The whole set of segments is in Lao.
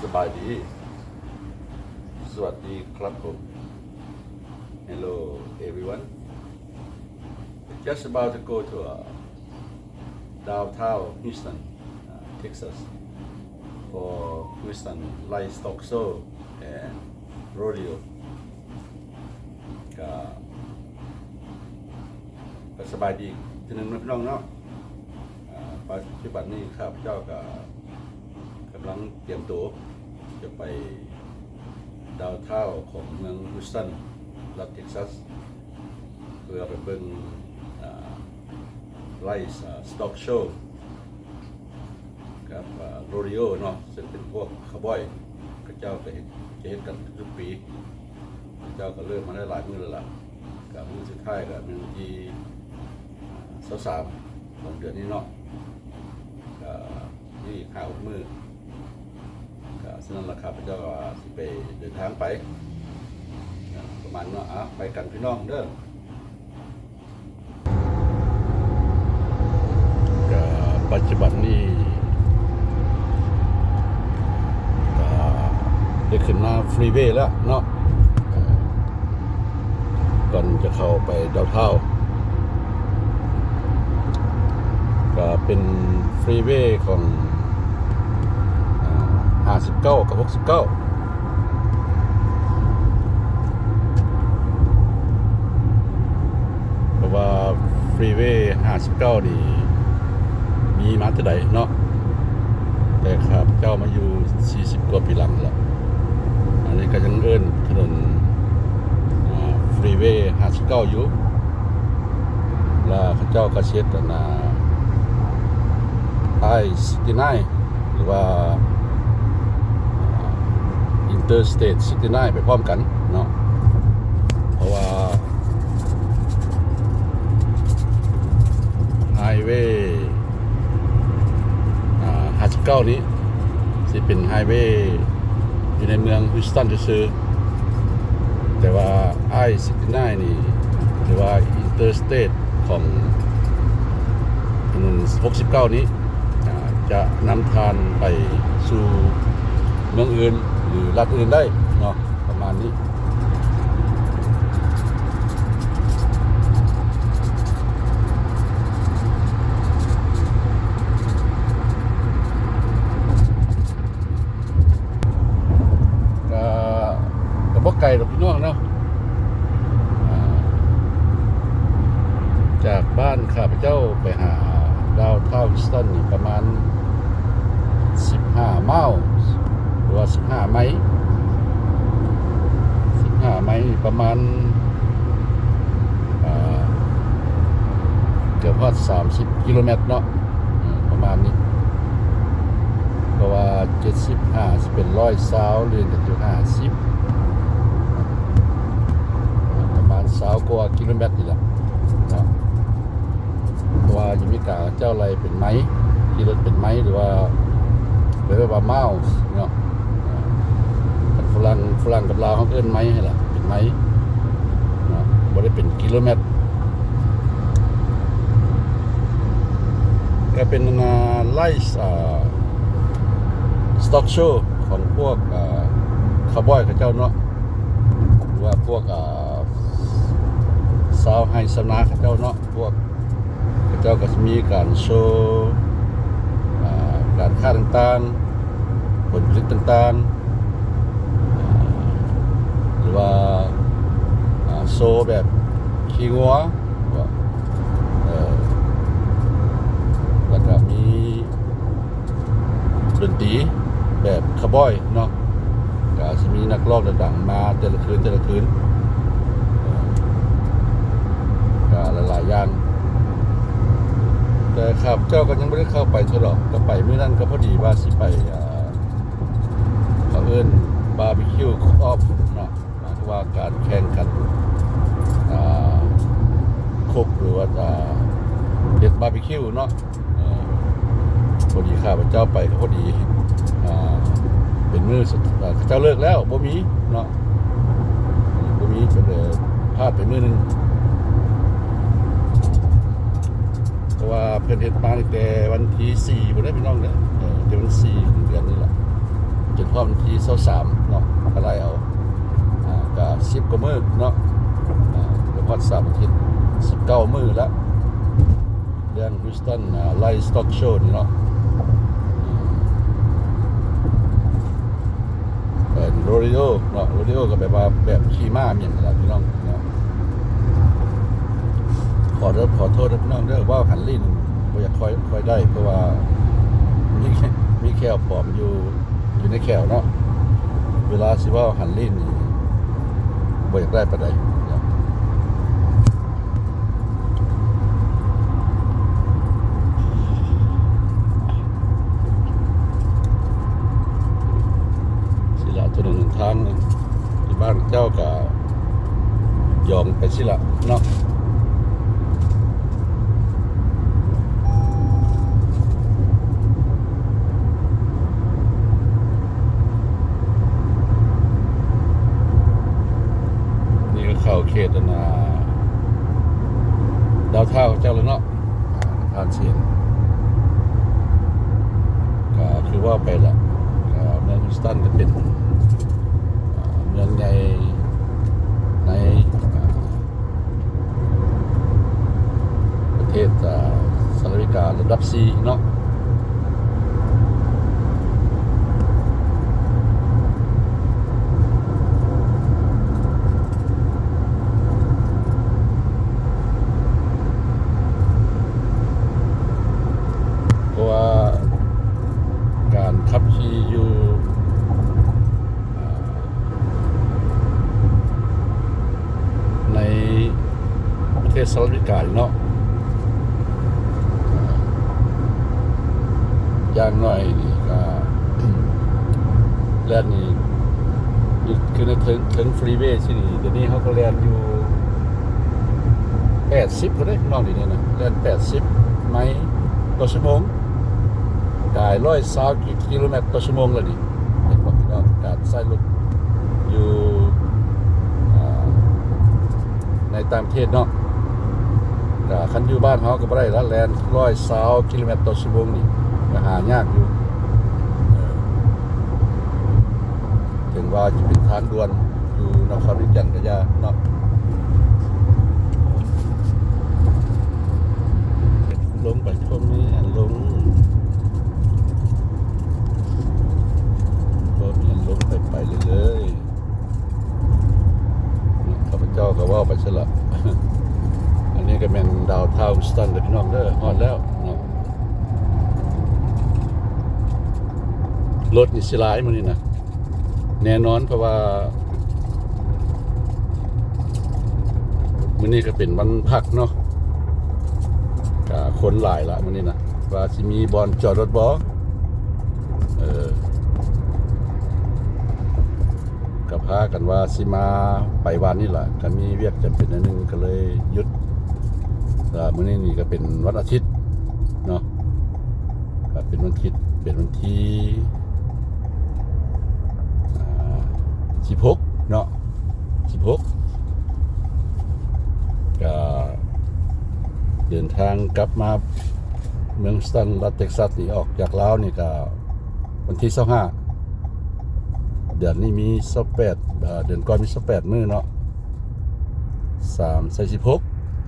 ສະບາຍດີ ສະຫວັດດີຄັບຜົມ Hello everyone. Just about to go to uh, downtown Houston, uh, Texas for Houston Livestock Show and Rodeo. ກະ ກະສະບາຍດີເທື່ອໜຶ່ງເນາະ ພີ່ນ້ອງເນາະ. ອາ ປັດຈຸບັນນີ້ຂ້າພະເຈົ້າກະກຳລັງຕຽມໂຕຈະໄປດາວທາວຂອງເມືອງ Houston ລັດ Texas ເພື່ອໄປເບິ່ງ ອາ Livestock Show ກັບ ອາ Rodeo ເນາະ ເຊິ່ງເປັນພວກຄາວບອຍ ເຂົາເຈົ້າກະເຮັດ ຈະເຮັດກັນທຸກໆປີ. ເຂົາເຈົ້າກະເລີ່ມມາໄດ້ຫຼາຍມື້ແລ້ວລະ ກະມື້ສຸດທ້າຍກະແມ່ນວັນທີ ອາ ຊາວສາມຂອງເດືອນນີ້ເນາະ ກະມີອີກຫ້າຫົກມື້ ກະສະນັ້ນລະ ຂ້າພະເຈົ້າກະຊິໄປເດີນທາງໄປ ກະປະມານເນາະ. ອາ ໄປກັນພີ່ນ້ອງເດີ. ກະປັດຈຸບັນນີ້ກະໄດ້ຂຶ້ນມາຟຣີເວແລ້ວເນາະ ກ່ອນຈະເຂົ້າໄປດາວທາວ ກະເປັນຟຣີເວຂອງ ອາ ຫ້າສິບເກົ້າກັບຫົກສິບເກົ້າ ເພາະວ່າຟຣີເວຫ້າສິບເກົ້ານີ້ມີມາແຕ່ໃດເນາະ ແຕ່ຂ້າພະເຈົ້າມາຢູ່ສີ່ສິບກວ່າປີຫຼັງລະ ອັນນີ້ກະຍັງເອີ້ນຖະໜົນ ອາ ຟຣີເວຫ້າສິບເກົ້າຢູ່ ລະເຂົາເຈົ້າກະຊິເຮັດອັນນ່າ ໄອ ຊິບເກົ້າ ຫຼືວ່າ ອິນເຕີສະເຕດ ຊິບເກົ້າ ໄປພ້ອມກັນເນາະ ເພາະວ່າໄຮເວ ອາ ຫ້າສິບເກົ້ານີ້ຊິເປັນໄຮເວຢູ່ໃນເມືອງ Houston ຊື່ໆ ແຕ່ວ່າ ໄອ ຊິບເກົ້າ ນີ້ ຫຼືວ່າອິນເຕີສະເຕດ ຂອງຖະໜົນຫົກສິບເກົ້ານີ້ ອາ ຈະນຳທ່ານໄປສູ່ເມືອງອື່ນ ຫຼື ລັດອື່ນໄດ້ເນາະ ປະມານນີ້. ກະ ກະບໍ່ໄກດອກພີ່ນ້ອງເນາະ ອາ ຈາກບ້ານຂ້າພະເຈົ້າໄປຫາດາວທາວ Houston ນີ້ປະມານສິບຫ້າໄມລ໌ ຫຼືວ່າສິບຫ້າໄມ ສິບຫ້າໄມປະມານ ອາ ເກືອບຮອດສາມສິບກິໂລແມັດເນາະ ເອີ ປະມານນີ້ ເພາະວ່າເຈັດສິບຫ້າຊິເປັນຮ້ອຍຊາວ ເລື່ອນກັນຢູ່ຫ້າສິບ ປະມານຊາວກວ່າກິໂລແມັດນີ້ລະເນາະ ເພາະວ່າຢູ່ອາເມລິກາເຂົາເຈົ້າໄລ່ເປັນໄມ ຂີ່ລົດເປັນໄມ ຫຼືວ່າ ເອີ້ນວ່າ miles ເນາະ ຄັນຝຣັ່ງ ຝຣັ່ງກັບລາວເຮົາເອີ້ນໄມຫັ້ນລະ ເປັນໄມເນາະ ບໍ່ໄດ້ເປັນກິໂລແມັດ. ກະເປັນ ອາ ໄລຟ໌ ອາ ສະຕັອກໂຊຂອງພວກ ອາ ຄາວບອຍເຂົາເຈົ້າເນາະ ຫຼືວ່າພວກ ອາ ຊາວໄຮ່ຊາວນາເຂົາເຈົ້າເນາະ ພວກເຂົາເຈົ້າກະຊິມີການໂຊ ອາ ການຄ້າຕ່າງໆ ຜົນຜະລິດຕ່າງໆ ຫຼືວ່າ ອາ ໂຊແບບຂີ່ງົວ ເອີ ລະກະມີດົນຕີແບບຄາວບອຍເນາະ ກະຊິມີນັກຮ້ອງດັງໆມາແຕ່ລະຄືນ ແຕ່ລະຄືນ ກະຫຼາຍໆຢ່າງ ແຕ່ຂ້າພະເຈົ້າກະຍັງບໍ່ໄດ້ເຂົ້າໄປເທື່ອດອກ ກະໄປມື້ນັ້ນກະພໍດີວ່າຊິໄປ ອາ ເຂົາເອີ້ນບາບີຄິວຄຸກອອຟເນາະ ໝາຍຄວາມວ່າການແຂ່ງກັນ ອາ ຄຸກ ຫຼືວ່າ ອາ ເຮັດບາບີຄິວເນາະ ເອີ ພໍດີຂ້າພະເຈົ້າໄປກະພໍດີ ອາ ເປັນມື້ ເຂົາເຈົ້າເລີກແລ້ວ ບໍ່ມີເນາະ ບໍ່ມີ ກະເລີຍພາດໄປມື້ໜຶ່ງ ເພາະວ່າເພິ່ນເຮັດມາຕັ້ງແຕ່ວັນທີສີ່ພຸ້ນເດີພີ່ນ້ອງເດີ ເອີ ແຕ່ວັນທີສີ່ຂອງເດືອນນີ້ລະ ຈົນ ຮອດວັນທີຊາວສາມເນາະ ກໍໄລ່ເອົາ ອ່າ ກໍສິບກວ່າມື້ເນາະ ອ່າ ເກືອບຮອດສາມອາທິດ ສິບເກົ້າມື້ລະ ເລື່ອງ Houston ອ່າ Livestock Show ນີ້ເນາະ ເປັນ Rodeo ເນາະ Rodeo ກໍແບບວ່າແບບຂີ່ມ້າແມ່ນລະພີ່ນ້ອງເນາະ. ຂໍໂທດ ຂໍໂທດເດີພີ່ນ້ອງເດີ ເວົ້າຫັນລີ້ນບໍ່ຢາກຄ່ອຍ ຄ່ອຍໄດ້ ເພາະວ່າມີ ມີແຂ້ວປອມຢູ່ ຢູ່ໃນແຂ້ວເນາະ ເວລາຊິເວົ້າຫັນລີ້ນນີ້ບໍ່ຢາກໄດ້ປານໃດ. ຊິລະ ຖະໜົນຫົນທາງທີ່ບ້ານເຈົ້າກະຢອງໄປຊິລະເນາະ. ນີ້ກໍເຂົ້າເຂດອັນນ່າ ດາວທາວເຈົ້າແລ້ວເນາະ ທ່ານເຊນ ກໍຄືວ່າໄປລະ ກໍເມືອງ Houston ກໍເປັນ ອ່າ ເມືອງໃຫຍ່ໃນ ອ່າ ປະເທດ ອ່າ ສະຫະລັດອາເມລິກາລະດັບສີ່ເນາະ. ເພາະວ່າການຂັບຂີ່ຢູ່ ອ່າ ໃນປະເທດສະຫະລັດອາເມລິການີ້ເນາະ ຢ່າງໜ້ອຍນີ້ກະແລ່ນນີ້ ຄືໃນເທິງ ເທິງຟຣີເວຊີ້ນີ້ ດຽວນີ້ເຮົາກໍແລ່ນຢູ່ແປດສິບພຸ້ນເດ້ ນ້ອງ ດຽວນີ້ນະ ແລ່ນແປດສິບໄມຕໍ່ຊົ່ວໂມງ ກາຍຮ້ອຍຊາວກິໂລແມັດຕໍ່ຊົ່ວໂມງແລ້ວນີ້. ເຫັນບໍ່ພີ່ນ້ອງ ການໃຊ້ລົດຢູ່ ອ່າ ໃນຕ່າງປະເທດເນາະ ກະຄັນຢູ່ບ້ານເຮົາກໍບໍ່ໄດ້ລະ ແລ່ນຮ້ອຍຊາວກິໂລແມັດຕໍ່ຊົ່ວໂມງນີ້ ກະຫາຍາກຢູ່ ເອີ ເຖິງວ່າຈະເປັນທາງດ່ວນຢູ່ນະຄອນວຽງຈັນກໍຢ່າເນາະ. ລົງໄປ ພວກນີ້ອັນລົງ ພວກນີ້ອັນລົງໄປ ໄປເລື້ອຍໆ ຂ້າພະເຈົ້າກໍເວົ້າໄປຊັ້ນລະ. ອັນນີ້ກໍແມ່ນດາວທາວ Houston ເດີພີ່ນ້ອງເດີ ຮອດແລ້ວເນາະ. ລົດນີ້ຊິຫຼາຍມື້ນີ້ນະ ແນ່ນອນ ເພາະວ່າມື້ນີ້ກໍເປັນວັນພັກເນາະ ກະຄົນຫຼາຍລະມື້ນີ້ນະ ວ່າຊິມີບ່ອນຈອດລົດບໍ່ ເອີ ກໍພາກັນວ່າຊິມາໄປວານນີ້ລະ ກໍມີວຽກຈຳເປັນໜ້ອຍໜຶ່ງ ກໍເລີຍຢຸດ ແລ້ວມື້ນີ້ນີ້ກໍເປັນວັນອາທິດເນາະ ກໍເປັນວັນທິດ ເປັນວັນທີ ອ່າ ສິບຫົກເນາະ ສິບຫົກ ກໍເດີນທາງກັບມາເມືອງ Houston ລັດ Texas ນີ້ ອອກຈາກລາວນີ້ກໍວັນທີຊາວຫ້າ ເດືອນນີ້ມີຊາວແປດ ເອີ ເດືອນກ່ອນມີຊາວແປດມື້ເນາະ ສາມໃສ່ສິບຫົກ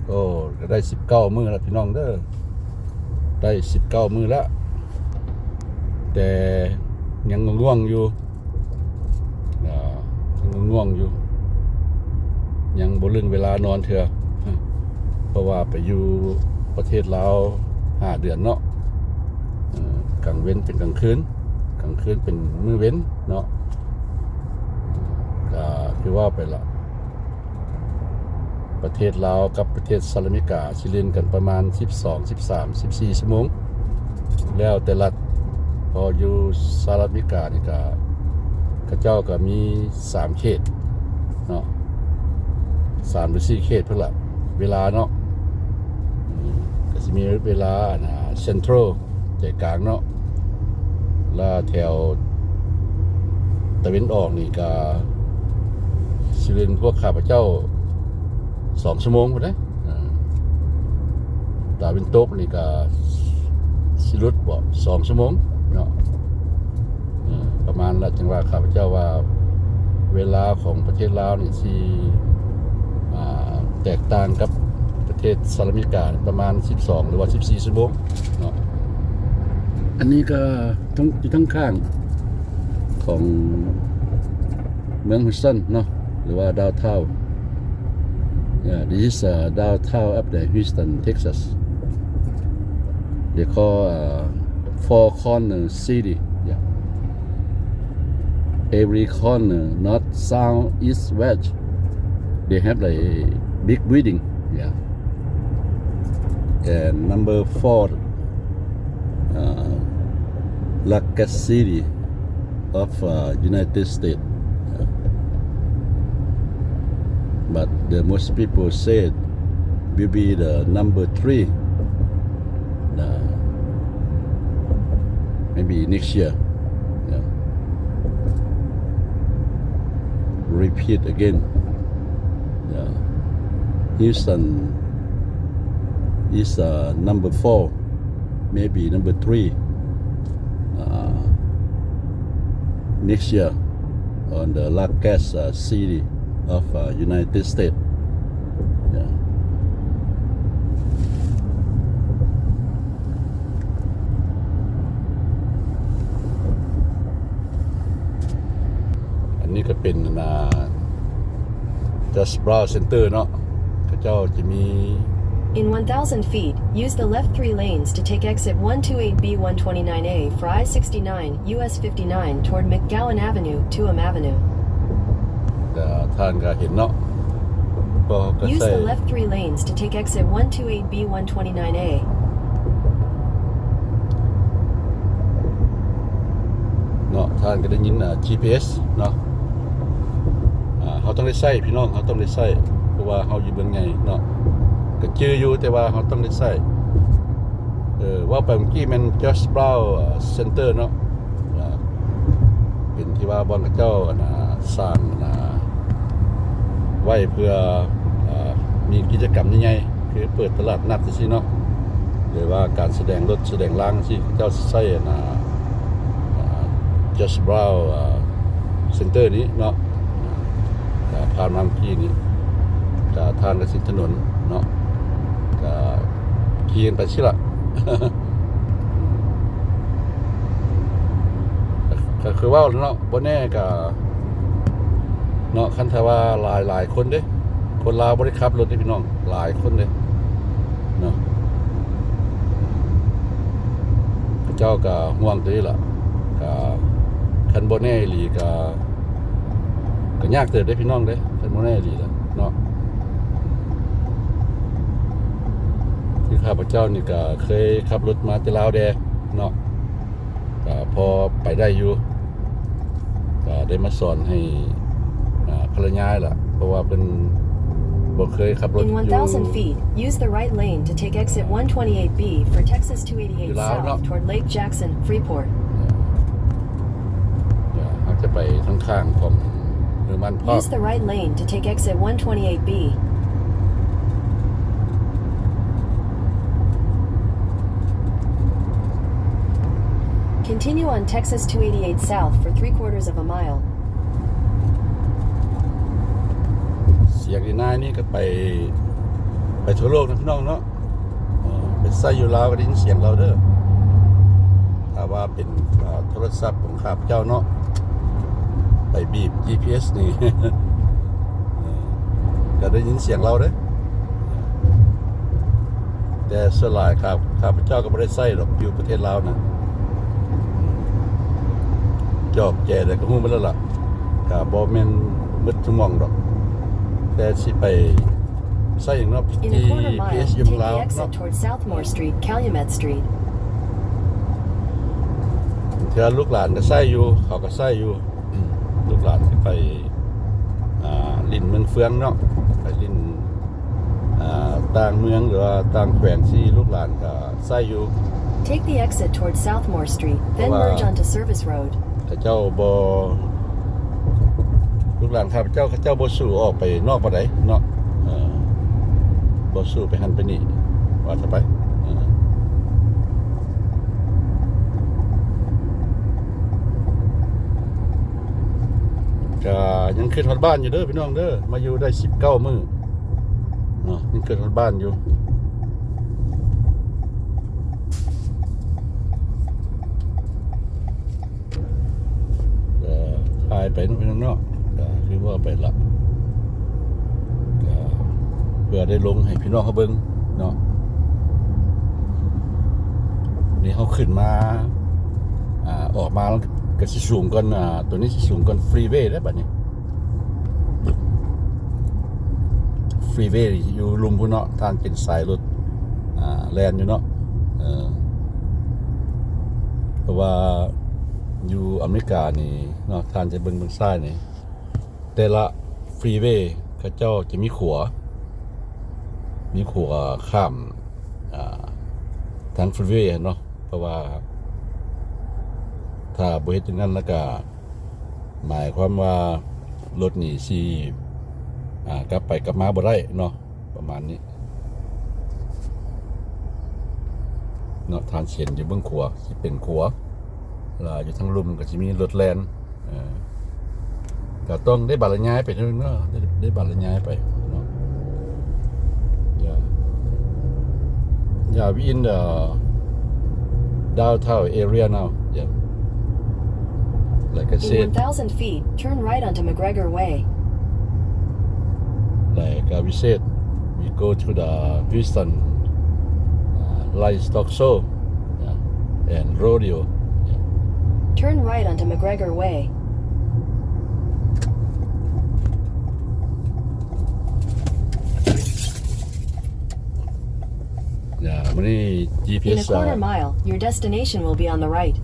ໂອ້ ກໍໄດ້ສິບເກົ້າມື້ລະພີ່ນ້ອງເດີ ໄດ້ສິບເກົ້າມື້ລະ ແຕ່ຍັງງ່ວງໆຢູ່ ອ່າ ຍັງງ່ວງຢູ່ ຍັງບໍ່ລຶ້ງເວລານອນເທື່ອ ເພາະວ່າໄປຢູ່ປະເທດລາວຫ້າເດືອນເນາະ ເອີ ກາງເວັນເປັນກາງຄືນ ກາງຄືນເປັນມື້ເວັນເນາະ ກໍຄືວ່າໄປລະ ປະເທດລາວກັບປະເທດສະຫະລັດອາເມລິກາຊິຫຼິ້ນກັນປະມານສິບສອງ ສິບສາມ ສິບສີ່ຊົ່ວໂມງ ແລ້ວແຕ່ລັດ ເພາະຢູ່ສະຫະລັດອາເມລິການີ້ກະ ເຂົາເຈົ້າກະມີສາມເຂດເນາະ ສາມຫຼືສີ່ເຂດພຸ້ນລະ ເວລາເນາະ ອືມ ກະຊິມີເວລາ ອັນນ່າ Central ໃຈກາງເນາະ ລະແຖວຕາເວັນອອກນີ້ກະຊິເປັນພວກຂ້າພະເຈົ້າສອງຊົ່ວໂມງພຸ້ນເດ້ ເອີ ຕາເວັນຕົກນີ້ກະຊິຫຼຸດບໍ່ ສອງຊົ່ວໂມງເນາະ ເອີ ປະມານ ແລະ ຈັ່ງວ່າຂ້າພະເຈົ້າວ່າ ເວລາຂອງປະເທດລາວນີ້ຊິ ອ່າ ແຕກຕ່າງກັບປະເທດສະຫະລັດອາເມລິກາປະມານສິບສອງ ຫຼືວ່າສິບສີ່ຊົ່ວໂມງເນາະ. ອັນນີ້ກໍທັງ ຢູ່ທາງຂ້າງຂອງເມືອງ Houston ເນາະ ຫຼືວ່າ Downtown. Yeah, this is, uh, downtown of the Houston, Texas. They call, uh, Four Corner City. Yeah. Every corner, north, south, east, west, they have, like, a big building. Yeah. And number four, uh, largest city of, uh, United States. But the most people said will be the number three, uh, maybe next year. Yeah. Repeat again. Yeah. Houston is, uh, number four, maybe number three, uh, next year on the largest, uh, city of, uh, United States. Yeah. ອັນນີ້ກໍເປັນ ອັນນ່າ George Brown Center ເນາະ. ເຂົາເຈົ້າຈະມີ In one thousand feet, use the left three lanes to take exit one two eight B one twenty-nine A for I sixty-nine, U S fifty-nine toward McGowan Avenue, Tuam Avenue. ແລ້ວທ່ານກໍເຫັນເນາະ ກໍ ກໍ Use ໃຊ້ the left three lanes to take exit one two eight B one twenty-nine A. ເນາະ ທ່ານກໍໄດ້ຍິນ ອ່າ ຈີພີເອສເນາະ. ອ່າ ເຮົາຕ້ອງໄດ້ໃຊ້ ພີ່ນ້ອງ ເຮົາຕ້ອງໄດ້ໃຊ້ ເພາະວ່າເຮົາຢູ່ເມືອງໃຫຍ່ເນາະ ກໍຈື່ຢູ່ ແຕ່ວ່າເຮົາຕ້ອງໄດ້ໃຊ້. ເອີ ເວົ້າໄປເມື່ອກີ້ແມ່ນ George Brown Center ເນາະ. ເປັນທີ່ວ່າບ່ອນເຂົາເຈົ້າ ອັນນ່າ ສ້າງ ອັນນ່າ ໄວ້ເພື່ອ ເອີ ມີກິດຈະກຳໃຫຍ່ໆ ຄືເປີດຕະຫຼາດນັດຈັ່ງຊີ້ເນາະ ຫຼືວ່າການສະແດງລົດສະແດງລາງຈັ່ງຊີ້ ເຂົາເຈົ້າຊິໃຊ້ ອັນນ່າ ເອີ George Brown Center ນີ້ເນາະ. ກໍຜ່ານມາເມື່ອກີ້ນີ້ ກໍທາງກໍຊິຖະໜົນເນາະ ກໍຂີ່ກັນໄປຊີ້ລະ. ກໍ ກໍຄືເວົ້າແຫຼະເນາະ ບໍ່ແນ່ກໍເນາະ ຄັນຖ້າວ່າຫຼາຍໆຄົນເດ້ ຄົນລາວບໍ່ໄດ້ຂັບລົດເດ້ພີ່ນ້ອງ ຫຼາຍຄົນເດ້ເນາະ ເຂົາເຈົ້າກໍຫ່ວງຕົວນີ້ລະ. ກໍຄັນບໍ່ແນ່ອີ່ຫຼີກໍ ກໍຍາກເຕີບເດ້ພີ່ນ້ອງເດ້ ຄັນບໍ່ແນ່ອີ່ຫຼີລະເນາະ. ຄືຂ້າພະເຈົ້ານີ້ກໍເຄີຍຂັບລົດມາແຕ່ລາວແດ່ເນາະ ກໍພໍໄປໄດ້ຢູ່ ກໍໄດ້ມາສອນໃຫ້ ອ່າ ພັນລະຍາລະ ເພາະວ່າເພິ່ນບໍ່ເຄີຍຂັບລົດຢູ່ In one thousand feet, use the right lane to take exit one twenty-eight B for Texas two eighty-eight ຢູ່ລາວເນາະ South toward Lake Jackson, Freeport. ເຮົາຈະໄປທາງຂ້າງຂອງ Hermann Park. Use the right lane to take exit one twenty-eight B. Continue on Texas two eighty-eight South for three quarters of a mile. ສຽງອີ່ນາຍນີ້ກໍໄປ ໄປທົ່ວໂລກນະພີ່ນ້ອງເນາະ. ເອີ ໄປໃຊ້ຢູ່ລາວກໍໄດ້ຍິນສຽງລາວເດີ. ຖ້າວ່າເປັນ ເອີ ໂທລະສັບຂອງຂ້າພະເຈົ້າເນາະ ໄປບີບຈີພີເອສນີ້ ເອີ ກໍໄດ້ຍິນສຽງລາວເດ້. ແຕ່ສ່ວນຫຼາຍຂ້າ ຂ້າພະເຈົ້າກໍບໍ່ໄດ້ໃຊ້ດອກ ຢູ່ປະເທດລາວນະ ຈອກແຈໃດກໍຮູ້ໝົດແລ້ວລະ. ກໍບໍ່ແມ່ນໝົດທຸກໝ່ອງດອກ ແຕ່ຊິໄປໃຊ້ຫຍັງເນາະ In a quarter mile, take the exit toward Southmore Street, Calumet Street. ເທື່ອລູກຫຼານກໍໃຊ້ຢູ່ ເຂົາກໍໃຊ້ຢູ່ ລູກຫຼານຊິໄປ ອ່າ ຫຼິ້ນເມືອງເຟືອງເນາະ ໄປຫຼິ້ນ ອ່າ ຕ່າງເມືອງ ຫຼືວ່າຕ່າງແຂວງ ຊິລູກຫຼານກໍໃຊ້ຢູ່. Take the exit toward Southmore Street, then merge onto Service Road. ເຂົາເຈົ້າບໍ່ ລູກຫຼານຂ້າພະເຈົ້າ ເຂົາເຈົ້າບໍ່ສູ້ອອກໄປນອກປານໃດເນາະ ເອີ ບໍ່ສູ້ໄປຫັ້ນໄປນີ້ ວ່າຊະໄປ ເອີ. ກະຍັງຄິດຮອດບ້ານຢູ່ເດີພີ່ນ້ອງເດີ ມາຢູ່ໄດ້ສິບເກົ້າມື້ເນາະ ຍັງຄິດຮອດບ້ານຢູ່. ກະຖ່າຍໄປເນາະພີ່ນ້ອງເນາະ ກະຄືວ່າໄປລະ ກະເພື່ອໄດ້ລົງໃຫ້ພີ່ນ້ອງເຮົາເບິ່ງເນາະ. ນີ້ເຮົາຂຶ້ນມາ ອ່າ ອອກມາກະຊິສູງກ່ອນ ອ່າ ໂຕນີ້ຊິສູງກ່ອນຟຣີເວເດ້ບັດນີ້. ຟຣີເວຢູ່ລຸ່ມພຸ້ນເນາະ ທ່ານເປັນສາຍລົດ ອ່າ ແລ່ນຢູ່ເນາະ ເອີ ເພາະວ່າຢູ່ອາເມລິການີ້ເນາະ ທ່ານຈະເບິ່ງເບື້ອງຊ້າຍນີ້ ແຕ່ລະຟຣີເວເຂົາເຈົ້າຈະມີຂົວ ມີຂົວຂ້າມ ອ່າ ທາງຟຣີເວເນາະ ເພາະວ່າຖ້າບໍ່ເຮັດຈັ່ງນັ້ນແລ້ວກະ ໝາຍຄວາມວ່າລົດນີ້ຊິ ອ່າ ກັບໄປກັບມາບໍ່ໄດ້ເນາະ ປະມານນີ້ເນາະ. ທ່ານຊິເຫັນຢູ່ເບື້ອງຂວາ ຊິເປັນຂົວ ແລ້ວຢູ່ທາງລຸ່ມກະຊິມີລົດແລ່ນ ເອີ ກະຕ້ອງໄດ້ບັດລະຍາຍໄປເນາະ ໄດ້ ໄດ້ບັດລະຍາຍໄປເນາະ. Yeah. Yeah, we in the downtown area now. Yeah. Like I In said, one thousand feet, turn right onto McGregor Way. Like, uh, we said, we go to the Houston, uh, Livestock Show, yeah, and Rodeo. Yeah. Turn right onto McGregor Way. ອ່າ ມື້ນີ້ ຈີພີເອັສ In a quarter mile, your destination will be on the right.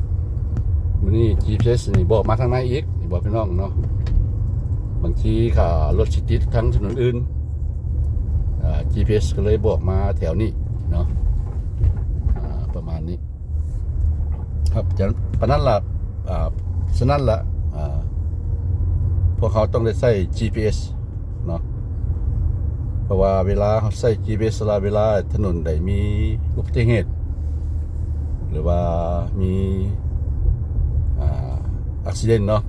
ມື້ນີ້ ຈີພີເອັສ ນີ້ບອກມາທາງໃນອີກ ນີ້ບອກພີ່ນ້ອງເນາະ. ບາງທີຖ້າລົດຊິຕິດທາງຖະໜົນອື່ນ ອ່າ ຈີພີເອັສ ກະເລີຍບອກມາແຖວນີ້ເນາະ ອ່າ ປະມານນີ້. ຄັບ ຈະປານນັ້ນລະ ອ່າ ສະນັ້ນລະ ອ່າ ພວກເຮົາຕ້ອງໄດ້ໃຊ້ ຈີພີເອັສ ເນາະ ເພາະວ່າເວລາເຮົາໃຊ້ ຈີພີເອັສ ລະ ເວລາຖະໜົນໃດມີອຸບັດຕິເຫດ ຫຼືວ່າມີ ອ່າ accident ເນາະ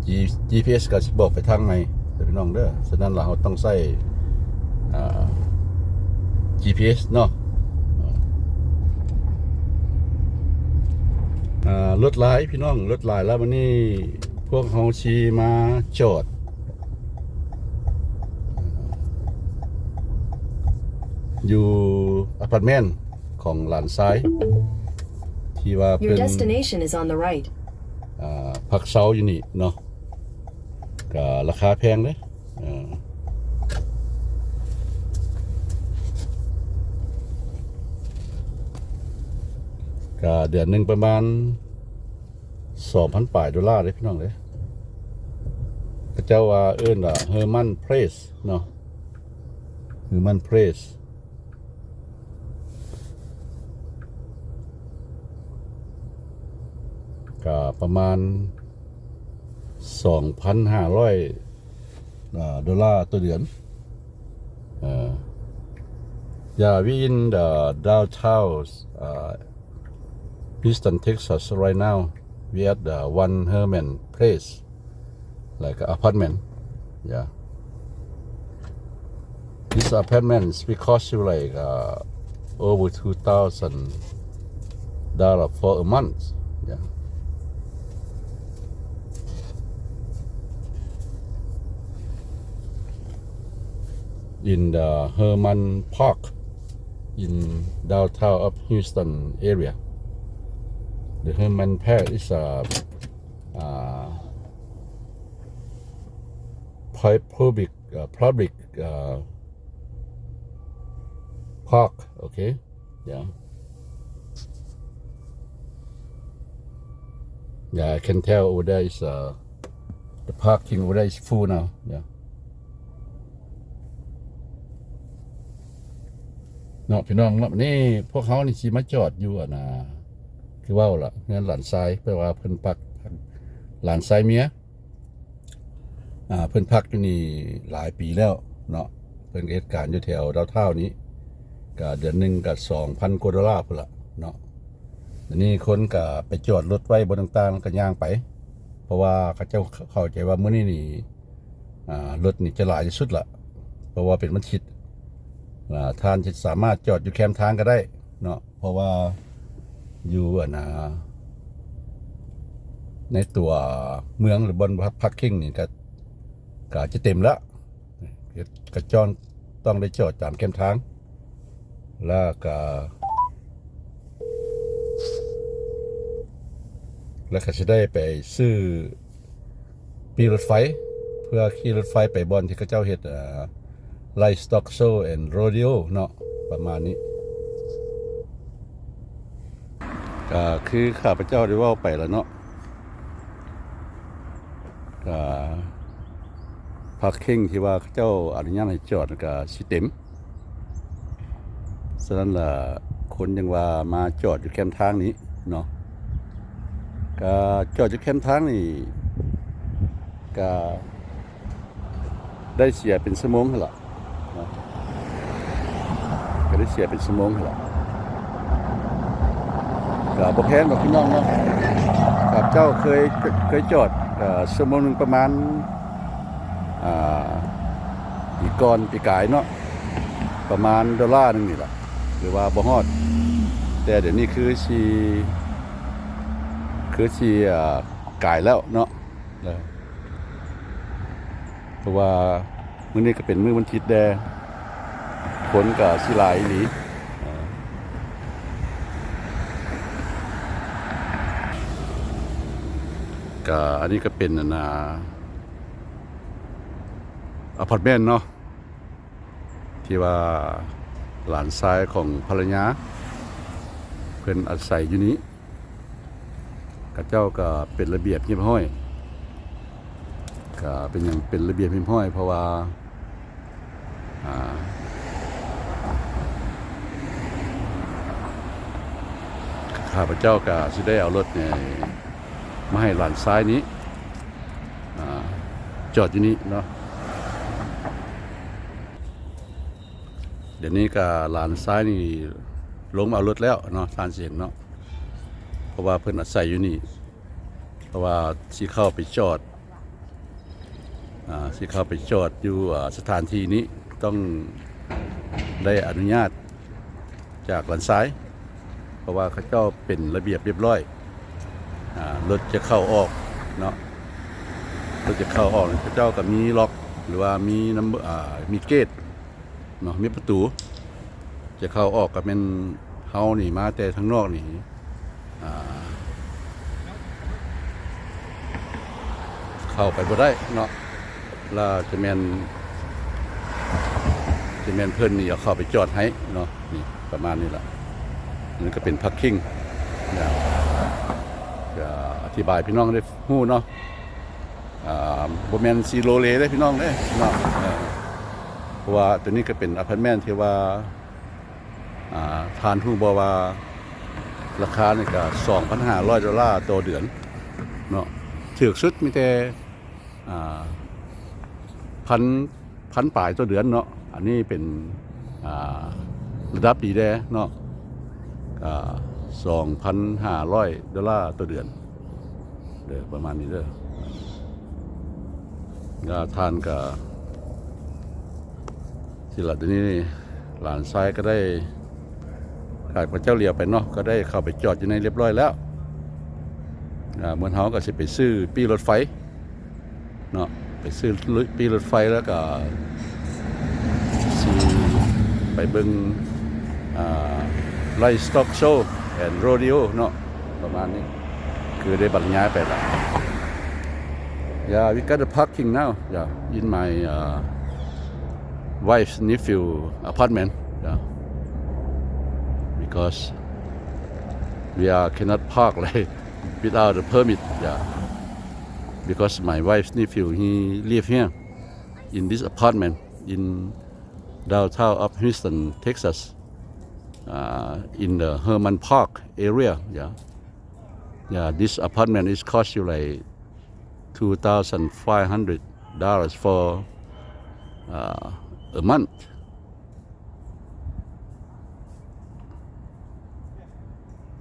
ຈີ ຈີພີເອັສ ກະຊິບອກໄປທາງໃໝ່ເດີພີ່ນ້ອງເດີ. ສະນັ້ນລະເຮົາຕ້ອງໃຊ້ ອ່າ ຈີພີເອັສ ເນາະ. ອ່າ ລົດຫຼາຍພີ່ນ້ອງ ລົດຫຼາຍ ລະບັດນີ້ພວກເຮົາຊິມາຈອດຢູ່ອາພາດເມັນຂອງຫຼານຊາຍ ທີ່ວ່າເພິ່ນ Your destination is on the right. ອ່າ ພັກເຊົາຢູ່ນີ້ເນາະ ກະລາຄາແພງເດ້ ເອີ ກະເດືອນໜຶ່ງປະມານສອງພັນປາຍໂດລາເດ້ພີ່ນ້ອງເດ້. ເຂົາເຈົ້າວ່າເອີ້ນວ່າ Herman Place ເນາະ Herman Place ກະປະມານສອງພັນຫ້າຮ້ອຍ ອ່າ ໂດລາຕໍ່ເດືອນ. ເອີ Yeah, we in the downtown, uh, Houston, Texas right now. We at the one Herman Place, like apartment. Yeah. This apartment will cost you like, uh, over two thousand dollar for a month. Yeah. In the Herman Park in downtown of Houston area. The Herman Park is a, uh, pu-, public, uh, public, uh, park, okay? Yeah. Yeah, I can tell over there is, uh, the parking over there is full now. Yeah. ເນາະ ພີ່ນ້ອງເນາະ ນີ້ພວກເຮົານີ້ຊິມາຈອດຢູ່ ອັນນ່າ ຄືເວົ້າລະ ເຮືອນຫຼານຊາຍ ແປວ່າເພິ່ນພັກ ຫຼານຊາຍເມຍ ອ່າ ເພິ່ນພັກຢູ່ນີ້ຫຼາຍປີແລ້ວເນາະ ເພິ່ນກະເຮັດການຢູ່ແຖວດາວທາວນີ້ ກະເດືອນໜຶ່ງກະສອງພັນກວ່າໂດລາພຸ້ນລະເນາະ. ດຽວນີ້ຄົນກະໄປຈອດລົດໄວ້ບ່ອນຕ່າງໆ ແລ້ວກະຍ່າງໄປ ເພາະວ່າເຂົາເຈົ້າເຂົ້າໃຈວ່າມື້ນີ້ນີ້ ອ່າ ລົດນີ້ຈະຫຼາຍທີ່ສຸດລະ ເພາະວ່າເປັນວັນທິດ. ອ່າ ທ່ານຈະສາມາດຈອດຢູ່ແຄມທາງກໍໄດ້ເນາະ ເພາະວ່າຢູ່ ອັນນ່າ ໃນຕົວເມືອງ ຫຼື ບ່ອນພາກເຄັງນີ້ກໍ ກໍຈະເຕັມແລ້ວ. ກໍຈອງ ຕ້ອງໄດ້ຈອດຕາມແຄມທາງ ແລ້ວກໍ ແລ້ວກໍຊິໄດ້ໄປຊື້ປີ້ລົດໄຟ ເພື່ອຂີ່ລົດໄຟໄປບ່ອນທີ່ເຂົາເຈົ້າເຮັດ ເອີ Livestock Show and Rodeo ເນາະ ປະມານນີ້. ກໍຄືຂ້າພະເຈົ້າໄດ້ເວົ້າໄປແລ້ວເນາະ ກໍພາກເຄັງທີ່ວ່າເຂົາເຈົ້າອະນຸຍາດໃຫ້ຈອດກໍຊິເຕັມ. ສະນັ້ນລະ ຄົນຈັ່ງວ່າມາຈອດຢູ່ແຄມທາງນີ້ເນາະ ກໍຈອດຢູ່ແຄມທາງນີ້ ກໍ ໄດ້ເສຍເປັນຊົ່ວໂມງຫັ້ນລະເນາະ ກໍໄດ້ເສຍເປັນຊົ່ວໂມງຫັ້ນລະ. ກໍບໍ່ແພງດອກພີ່ນ້ອງເນາະ ຂ້າພະເຈົ້າເຄີຍ ເຄີຍຈອດ ເອີ ຊົ່ວໂມງໜຶ່ງປະມານ ອ່າ ປີກ່ອນ ປີກາຍເນາະ ປະມານໂດລາໜຶ່ງນີ້ລະ ຫຼືວ່າບໍ່ຮອດ. ແຕ່ດຽວນີ້ຄືຊິ ຄືຊິ ອ່າ ກາຍແລ້ວເນາະ. ເພາະວ່າມື້ນີ້ກໍເປັນມື້ວັນທິດແດ່ ຄົນກໍຊິຫຼາຍອີ່ຫຼີ. ກໍອັນນີ້ກໍເປັນ ອັນນ່າ ອາພາດເມັນເນາະ ທີ່ວ່າຫຼານຊາຍຂອງພັນລະຍາເພິ່ນອາໄສຢູ່ນີ້. ເຂົາເຈົ້າກໍເປັນລະບຽບຮຽບຮ້ອຍ ກໍເປັນຫຍັງເປັນລະບຽບຮຽບຮ້ອຍ ເພາະວ່າ ອ່າ ຂ້າພະເຈົ້າກໍຊິໄດ້ເອົາລົດນີ້ມາໃຫ້ຫຼານຊາຍນີ້ ອ່າ ຈອດຢູ່ນີ້ເນາະ. ດຽວນີ້ກໍຫຼານຊາຍນີ້ລົງມາເອົາລົດແລ້ວເນາະ ທ່ານຊິເຫັນເນາະ ເພາະວ່າເພິ່ນອາໄສຢູ່ນີ້ ເພາະວ່າຊິເຂົ້າໄປຈອດ ອ່າ ຊິເຂົ້າໄປຈອດຢູ່ ອ່າ ສະຖານທີ່ນີ້ ຕ້ອງໄດ້ອະນຸຍາດຈາກຫຼານຊາຍ ເພາະວ່າເຂົາເຈົ້າເປັນລະບຽບຮຽບຮ້ອຍ ອ່າ ລົດຈະເຂົ້າອອກເນາະ ລົດຈະເຂົ້າອອກ ເຂົາເຈົ້າກໍມີລັອກ ຫຼືວ່າມີນຳ ອ່າ ມີເກດ ເນາະ ມີປະຕູ ຈະເຂົ້າອອກກໍແມ່ນເຮົານີ້ມາແຕ່ທາງນອກນີ້ ອ່າ ເຂົ້າໄປບໍ່ໄດ້ເນາະ ລະຈະແມ່ນ ຈະແມ່ນເພິ່ນນີ້ເອົາເຂົ້າໄປຈອດໃຫ້ເນາະ ນີ້ປະມານນີ້ລະ ອັນນີ້ກໍເປັນພາກເຄັງ ຈະອະທິບາຍໃຫ້ພີ່ນ້ອງໄດ້ຮູ້ເນາະ. ອ່າ ບໍ່ແມ່ນຊິໂລເລເດ້ພີ່ນ້ອງເດ້ເນາະ ເອີ ເພາະວ່າໂຕນີ້ກໍເປັນອາພາດເມັນທີ່ວ່າ ອ່າ ທ່ານຮູ້ບໍ່ວ່າລາຄານີ້ກໍສອງພັນຫ້າຮ້ອຍໂດລາຕໍ່ເດືອນເນາະ ຖືກສຸດມີແຕ່ ອ່າ ພັນ ພັນປາຍຕໍ່ເດືອນເນາະ ອັນນີ້ເປັນ ອ່າ ລະດັບດີແດ່ເນາະ ກໍສອງພັນຫ້າຮ້ອຍໂດລາຕໍ່ເດືອນເດີ ປະມານນີ້ເດີ. ແລ້ວທ່ານກໍ ຊິລະ ດຽວນີ້ຫຼານຊາຍກໍໄດ້ ຂ້າພະເຈົ້າຫຼຽວໄປເນາະ ກໍໄດ້ເຂົ້າໄປຈອດຢູ່ໃນຮຽບຮ້ອຍແລ້ວ. ອ່າ ເໝືອນເຮົາກໍຊິໄປຊື້ປີ້ລົດໄຟ ເນາະ ໄປຊື້ປີ້ລົດໄຟ ແລ້ວກໍຊິໄປເບິ່ງ ອ່າ Livestock Show and Rodeo ເນາະ ປະມານນີ້ ຄືໄດ້ບັນຍາຍໄປລະ. Yeah, we got the parking now. Yeah, in my, uh, wife's nephew apartment. Yeah, because we are cannot park, like, without a permit. Yeah, because my wife's nephew, he live here in this apartment in downtown of Houston, Texas, uh, in the Hermann Park area. Yeah, yeah. This apartment is cost you, like, two thousand five hundred dollars for, uh, a month.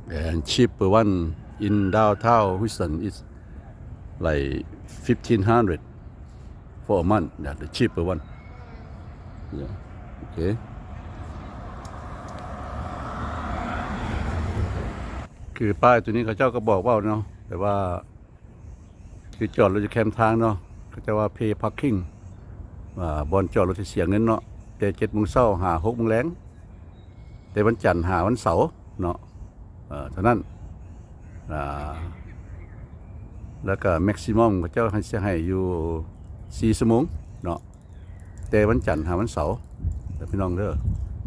And cheaper one in downtown Houston is like fifteen hundred for a month, yeah, the cheaper one. Yeah, okay. ຄືປ້າຍໂຕນີ້ເຂົາເຈົ້າກໍບອກເວົ້າເນາະ ແຕ່ວ່າ ຄືຈອດລົດຢູ່ແຄມທາງເນາະ ເຂົາເຈົ້າວ່າ pay parking ວ່າບ່ອນຈອດລົດທີ່ເສຍເງິນເນາະ ແຕ່ເຈັດໂມງເຊົ້າຫາຫົກໂມງແລງ ແຕ່ວັນຈັນຫາວັນເສົາເນາະ ເອີ ເທົ່ານັ້ນ. ອ່າ ແລ້ວກໍ maximum ເຂົາເຈົ້າໃຫ້ ຊິໃຫ້ຢູ່ສີ່ຊົ່ວໂມງເນາະ ແຕ່ວັນຈັນຫາວັນເສົາເດີພີ່ນ້ອງເດີ.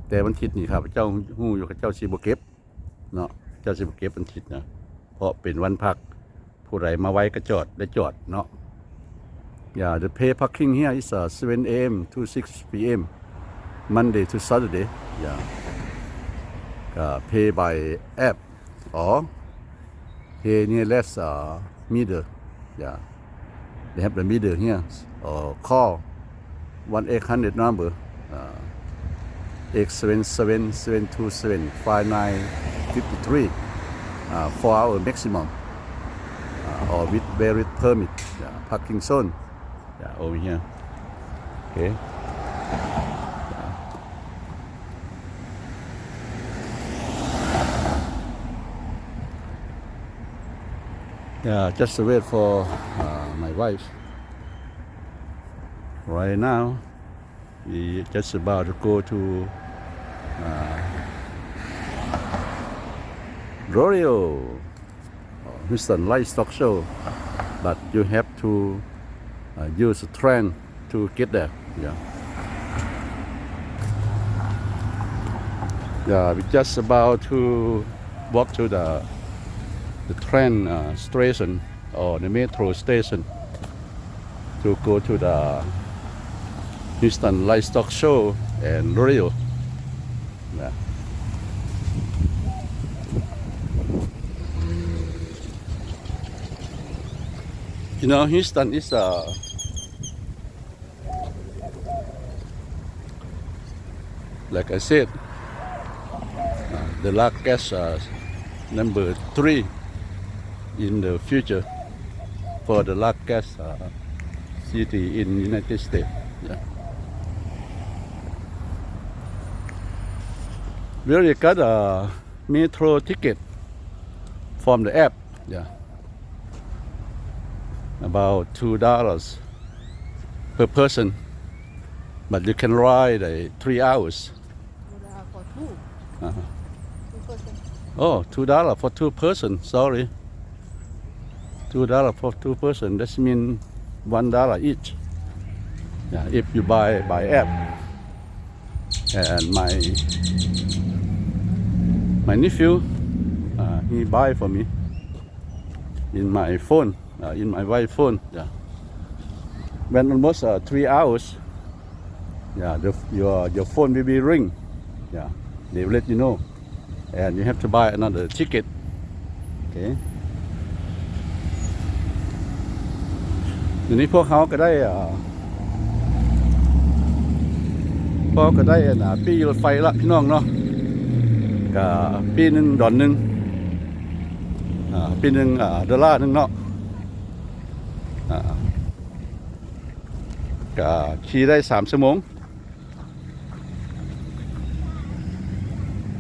ແຕ່ວັນທິດນີ້ຂ້າພະເຈົ້າຮູ້ຢູ່ ເຂົາເຈົ້າຊິບໍ່ເກັບເນາະ ເຈົ້າຊິບໍ່ເກັບວັນທິດນະ ເພາະເປັນວັນພັກ ຜູ້ໃດມາໄວກໍຈອດ ໄດ້ຈອດເນາະ. Yeah, the pay parking here is, uh, seven a.m. to six p.m., Monday to Saturday. Yeah, uh, pay by app or pay nearest, uh, meter. Yeah, they have the meter here, or call one eight hundred number, uh, eight seven seven, seven two seven, five nine five three, uh, four hour maximum, uh, or with valid permit. Yeah, parking zone. Yeah, over here. Okay. Yeah, just wait for, uh, my wife. Right now, we just about to go to, uh, Rodeo, uh, Houston Livestock Show, but you have to, uh, use a train to get there. Yeah. Yeah, we just about to walk to the, the train, uh, station or the metro station to go to the Houston Livestock Show and Rodeo. Yeah. You know, Houston is a Like I said, uh, the largest, uh, number three in the future for the largest, uh, city in United States. Yeah. We already got a metro ticket from the app. Yeah. About two dollars per person, but you can ride, uh, three hours. Two dollar for two. Uh-huh. Two person. Oh, two dollar for two person. Sorry. Two dollar for two person. That mean one dollar each. Yeah, if you buy by app. And my, my nephew, uh, he buy for me in my phone, uh, in my wife phone. Yeah. When almost, uh, three hours, yeah, the, your, your phone will be ring. Yeah, they will let you know. And you have to buy another ticket. Okay. ດຽວນີ້ພວກເຮົາກໍໄດ້ ອ່າ ພວກເຮົາກໍໄດ້ ອັນ ອ່າ ປີ້ລົດໄຟລະພີ່ນ້ອງເນາະ ກະປີ້ໜຶ່ງດອນໜຶ່ງ ອ່າ ປີ້ໜຶ່ງ ອ່າ ໂດລາໜຶ່ງເນາະ ອ່າ ກະຂີ່ໄດ້ສາມຊົ່ວໂມງ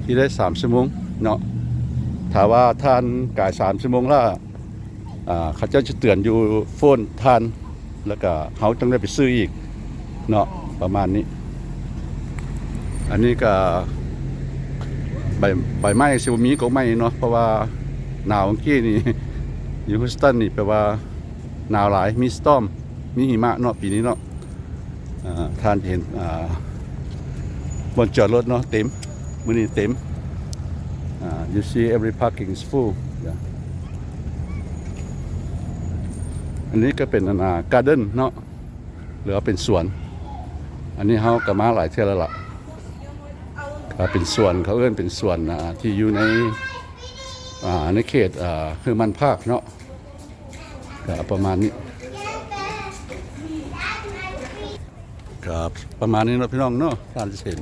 ຂີ່ໄດ້ສາມຊົ່ວໂມງເນາະ ຖ້າວ່າທ່ານກາຍສາມຊົ່ວໂມງແລ້ວ ອ່າ ເຂົາເຈົ້າຈະເຕືອນຢູ່ໂຟນທ່ານ ແລ້ວກະເຮົາຕ້ອງໄດ້ໄປຊື້ອີກເນາະ ປະມານນີ້. ອັນນີ້ກະໃບ ໃບໄມ້ຊິບໍ່ມີ ກົກໄມ້ເນາະ ເພາະວ່າໜາວ ເມື່ອກີ້ນີ້ຢູ່ Houston ນີ້ແປວ່າໜາວຫຼາຍ ມີ storm ມີຫິມະເນາະ ປີນີ້ເນາະ. ອ່າ ທ່ານຈະເຫັນ ອ່າ ບ່ອນຈອດລົດເນາະ ເຕັມ ມື້ນີ້ເຕັມ ອ່າ you see every parking is full. ອັນນີ້ກໍເປັນ ອັນ ອ່າ ກາເດີນເນາະ ຫຼືວ່າເປັນສວນ ອັນນີ້ເຮົາກໍມາຫຼາຍເທື່ອແລ້ວລະ ກໍເປັນສວນ ເຂົາເອີ້ນເປັນສວນ ອ່າ ທີ່ຢູ່ໃນ ອ່າ ໃນເຂດ ອ່າ Hermann Park ເນາະ. ກໍປະມານນີ້ ກໍປະມານນີ້ເນາະ ພີ່ນ້ອງເນາະ ທ່ານຈະເຫັນ.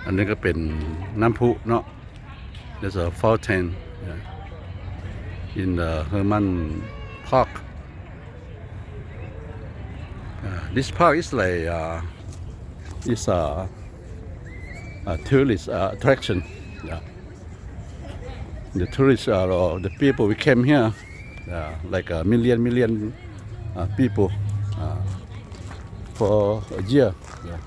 ອັນນີ້ກໍເປັນນ້ຳພຸເນາະ. There's a fountain, yeah, in the Hermann Park. Uh, this park is like, uh, is a, a tourist, uh, attraction. Yeah. The tourists are, uh, the people we came here, uh, like a million, million, uh, people, uh, for a year. Yeah.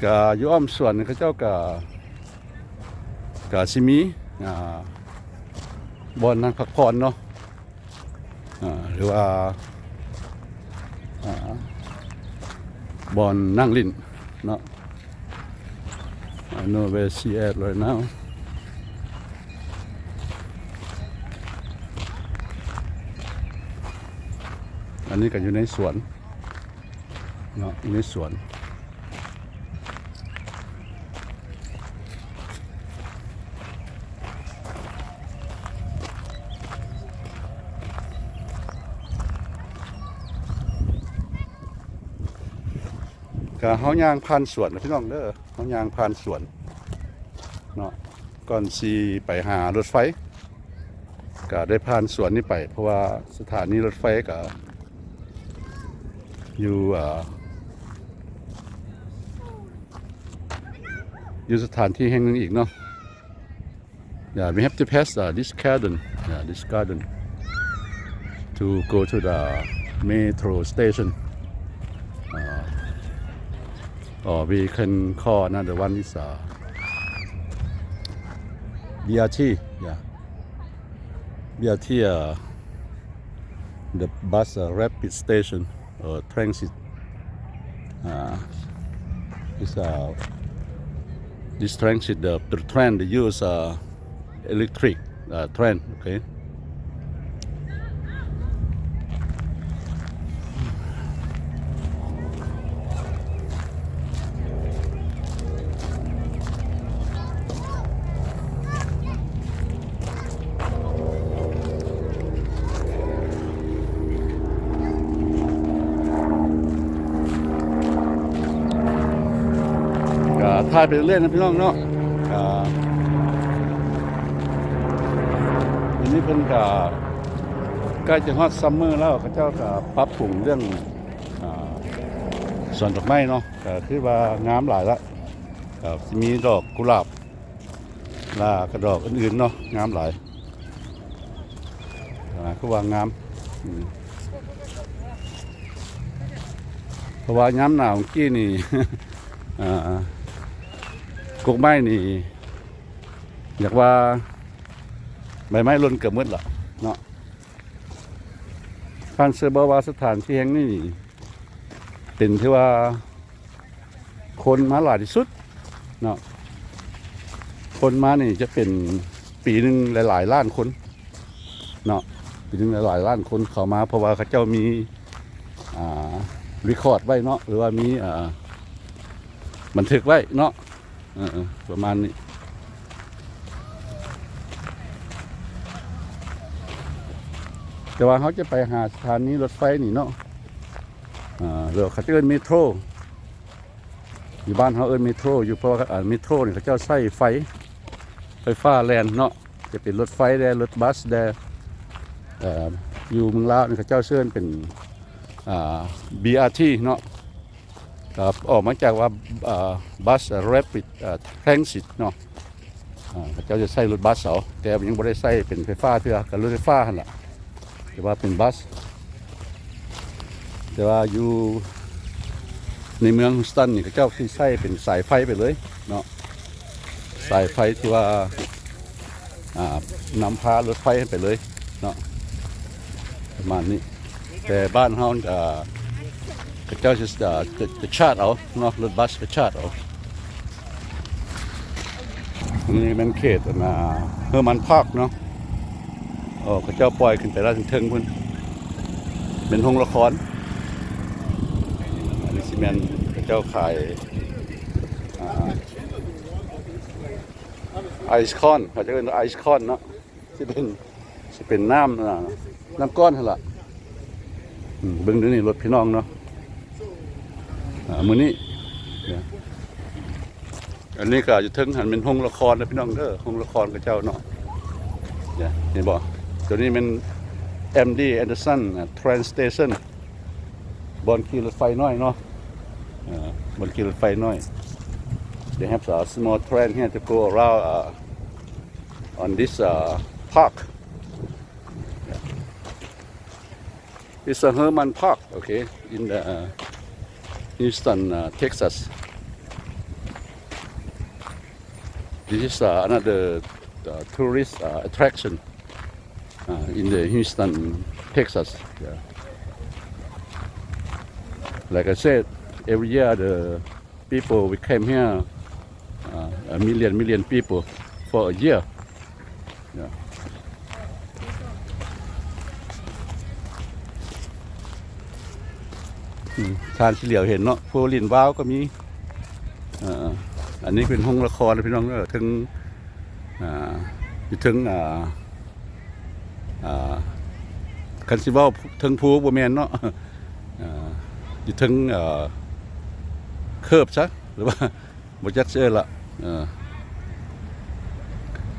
ກະຢູ່ອ້ອມສວນເຂົາເຈົ້າກະ ກະຊິມີ ອ່າ ບ່ອນນັ່ງພັກຜ່ອນເນາະ ອ່າ ຫຼືວ່າ ອ່າ ບ່ອນນັ່ງຫຼິ້ນເນາະ. I know where she at right now. ອັນນີ້ກໍຢູ່ໃນສວນເນາະ ຢູ່ໃນສວນ. ກະເຮົາຍ່າງຜ່ານສວນນະພີ່ນ້ອງເດີ ເຮົາຍ່າງຜ່ານສວນເນາະ ກ່ອນຊິໄປຫາລົດໄຟ ກະໄດ້ຜ່ານສວນນີ້ໄປ ເພາະວ່າສະຖານີລົດໄຟກະຢູ່ ອ່າ ຢູ່ສະຖານທີ່ແຫ່ງໜຶ່ງອີກເນາະ. Yeah, we have to pass, uh, this garden. Yeah, this garden to go to the metro station. Uh, or we can call another one is, uh, B R T. Yeah. B R T, uh, the bus, uh, rapid station or transit. Uh, is, uh, this transit, the, the train they use, uh, electric, uh, train, okay. ກະຖ່າຍໄປເລື້ອຍໆນະພີ່ນ້ອງເນາະ. ກະ ອັນນີ້ເພິ່ນກະໃກ້ຈະຮອດ summer ແລ້ວ ເຂົາເຈົ້າກະປັບປຸງເລື່ອງ ອ່າ ສວນດອກໄມ້ເນາະ ກະຄືວ່າງາມຫຼາຍລະ ກະຊິມີດອກກຸຫຼາບ ລະກະດອກອື່ນໆເນາະ ງາມຫຼາຍ. ອ່າ ຄືວ່າງາມ ອືມ ເພາະວ່າຍາມໜາວກີ້ນີ້ ອ່າ ກົກໄມ້ນີ້ ຢາກວ່າໃບໄມ້ຫຼົ່ນເກືອບໝົດລະເນາະ. ທ່ານເຊື່ອບໍ່ວ່າສະຖານທີ່ແຫ່ງນີ້ເປັນທີ່ວ່າ ຄົນມາຫຼາຍທີ່ສຸດເນາະ. ຄົນມານີ້ຈະເປັນປີໜຶ່ງຫຼາຍໆລ້ານຄົນເນາະ ປີໜຶ່ງຫຼາຍໆລ້ານຄົນເຂົ້າມາ ເພາະວ່າເຂົາເຈົ້າມີ ອ່າ record ໄວ້ເນາະ ຫຼືວ່າມີ ອ່າ ບັນທຶກໄວ້ເນາະ ເອີ ປະມານນີ້. ແຕ່ວ່າເຮົາຈະໄປຫາສະຖານີລົດໄຟນີ້ເນາະ ອ່າ ຫຼືເຂົາເອີ້ນເມໂທຣ ຢູ່ບ້ານເຮົາເອີ້ນເມໂທຣຢູ່ ເພາະວ່າ ອ່າ ເມໂທຣນີ້ເຂົາເຈົ້າໃຊ້ໄຟ ໄຟຟ້າແລ່ນເນາະ ຈະເປັນລົດໄຟແດ່ ລົດບັສແດ່ ເອີ ຢູ່ເມືອງລາວນີ້ເຂົາເຈົ້າເອີ້ນເປັນ ອ່າ ບີອາທີ ເນາະ ກໍອອກມາຈາກວ່າ ອ່າ Bus Rapid Transit ເນາະ. ອ່າ ເຂົາເຈົ້າຈະໃຊ້ລົດບັສເອົາ ແຕ່ຍັງບໍ່ໄດ້ໃຊ້ເປັນໄຟຟ້າເທື່ອ ກໍລົດໄຟຟ້າຫັ້ນລະ ແຕ່ວ່າເປັນບັສ. ແຕ່ວ່າຢູ່ໃນເມືອງ Houston ນີ້ ເຂົາເຈົ້າຊິໃຊ້ເປັນສາຍໄຟໄປເລີຍເນາະ ສາຍໄຟທີ່ວ່າ ອ່າ ນຳພາລົດໄຟໄປເລີຍເນາະ ປະມານນີ້. ແຕ່ບ້ານເຮົາ ເຂົາເຈົ້າຈະ ຈະ ຈະຊາດເອົາເນາະ ລົດບັສກໍຊາດເອົາ. ອັນນີ້ແມ່ນເຂດ ອັນນ່າ Hermann Park ເນາະ. ເຂົາເຈົ້າປ່ອຍຂຶ້ນໄປລາດເທິງໆພຸ້ນ ເປັນໂຮງລະຄອນ ແມ່ນເຂົາເຈົ້າຂາຍ ອ່າ ໄອສຄອນ ເຂົາເຈົ້າເອີ້ນວ່າໄອສຄອນເນາະ ຊິເປັນ ຊິເປັນນ້ຳ ອ່າ ນ້ຳກ້ອນຫັ້ນລະ. ອືມ ເບິ່ງເດີນີ້ລົດພີ່ນ້ອງເນາະ ອ່າ ມື້ນີ້ ອັນນີ້ກໍຢູ່ເທິງຫັ້ນແມ່ນໂຮງລະຄອນເດີພີ່ນ້ອງເດີ ໂຮງລະຄອນເຂົາເຈົ້າເນາະ. ເຫັນບໍ່? ຕົວນີ້ແມ່ນ ເອັມ ດີ Anderson Train Station ບ່ອນຂີ່ລົດໄຟນ້ອຍເນາະ ເອີ ບ່ອນຂີ່ລົດໄຟນ້ອຍ. They have a small train here to go around, uh, on this, uh, park. It's a Hermann Park, okay, in the, uh, Houston, uh, Texas. This is, uh, another, uh, tourist, uh, attraction, uh, in the Houston, Texas. Yeah. Like I said, every year the people we came here, uh, a million, million people for a year. Yeah. ອືມ ທ່ານຊິຫຼຽວເຫັນເນາະ ຜູ້ຫຼິ້ນວາວກໍມີ. ເອີ ອັນນີ້ເປັນໂຮງລະຄອນພີ່ນ້ອງເດີ ເທິງ ອ່າ ຢູ່ເທິງ ອ່າ ອ່າ ຄັນຊິເວົ້າເທິງພູບໍ່ແມ່ນເນາະ ເອີ ຢູ່ເທິງ ເອີ ເຄີບຊະ ຫຼືວ່າ ບໍ່ຈັກຊິເອີ້ນລະ ເອີ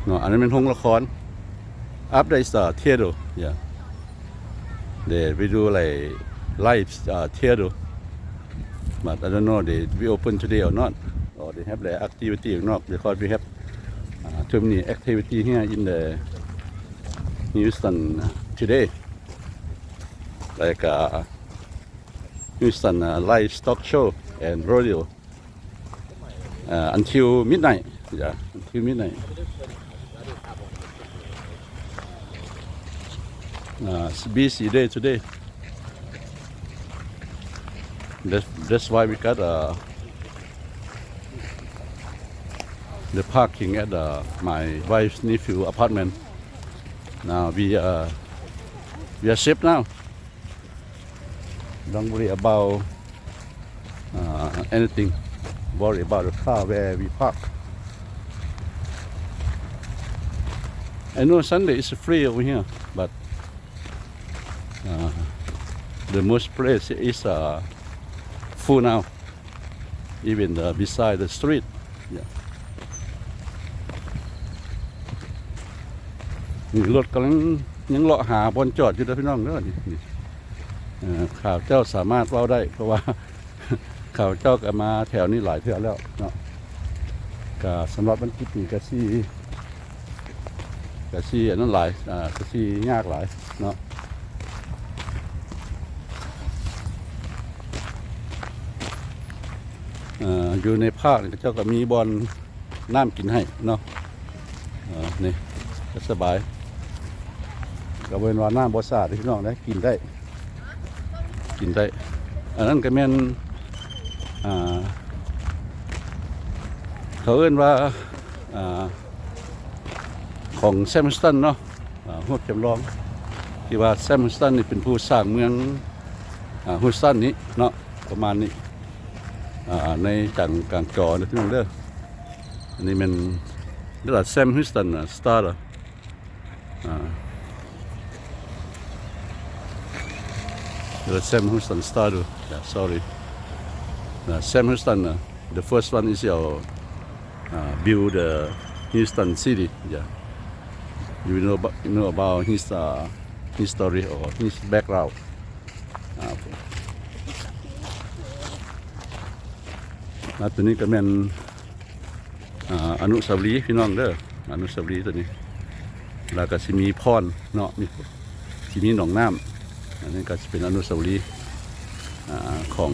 ເນາະ. ອັນນັ້ນແມ່ນໂຮງລະຄອນ Up there is a theater. Yeah. They will do like live, uh, theater. But I don't know they will open today or not. Or they have the activity or not because we have, uh, too many activity here in the Houston, uh, today. Like, uh, Houston, uh, livestock show and rodeo. Uh, until midnight. Yeah, until midnight. Uh, it's busy day today. That's, that's why we got, uh, the parking at, uh, my wife's nephew apartment. Now we, uh, we are safe now. Don't worry about, uh, anything. Worry about the car where we park. I know Sunday is free over here, but, uh, the most place is, uh, full now. Even the beside the street. Yeah. ນີ້ລົດກຳລັງຍັງເລາະຫາບ່ອນຈອດຢູ່ເດີພີ່ນ້ອງເດີ ນີ້ ນີ້ ເອີ ຂ້າພະເຈົ້າສາມາດເວົ້າໄດ້ ເພາະວ່າຂ້າພະເຈົ້າກໍມາແຖວນີ້ຫຼາຍເທື່ອແລ້ວເນາະ. ກໍສຳລັບວັນກິດນີ້ກໍຊິ ກະຊິອັນນັ້ນຫຼາຍ ອ່າ ກະຊິຍາກຫຼາຍເນາະ. ເອີ ຢູ່ໃນພາກນີ້ເຂົາເຈົ້າກໍມີບ່ອນນ້ຳກິນໃຫ້ເນາະ. ເອີ ນີ້ກໍສະບາຍ ກໍບໍ່ແມ່ນວ່ານ້ຳບໍ່ສະອາດເດ້ພີ່ນ້ອງເດ້ ກິນໄດ້. ກິນໄດ້. ອັນນັ້ນກໍແມ່ນ ອ່າ ເຂົາເອີ້ນວ່າ ອ່າ ຂອງແຊມ Houston ເນາະ ອ່າ ຮູບຈຳລອງ ທີ່ວ່າແຊມ Houston ນີ້ເປັນຜູ້ສ້າງເມືອງ ອ່າ Houston ນີ້ເນາະ ປະມານນີ້ ອ່າ ໃນກາງ ກາງຈໍເດີພີ່ນ້ອງເດີ. ອັນນີ້ແມ່ນ Sam Houston Star ອ່າ The Sam Houston Star. Yeah, sorry. Uh, Sam Houston, uh, the first one is your, uh, build the Houston city. Yeah. You know about, you know about his, uh, history or his background. ອ່າ ແລ້ວຕົວນີ້ກໍແມ່ນ ອ່າ ອະນຸສາວະລີພີ່ນ້ອງເດີ ອະນຸສາວະລີຕົວນີ້ ແລ້ວກໍຊິມີພອນເນາະ ມີ ຊິມີໜອງນ້ຳ. ອັນນີ້ກໍຊິເປັນອະນຸສາວະລີ ອ່າ ຂອງ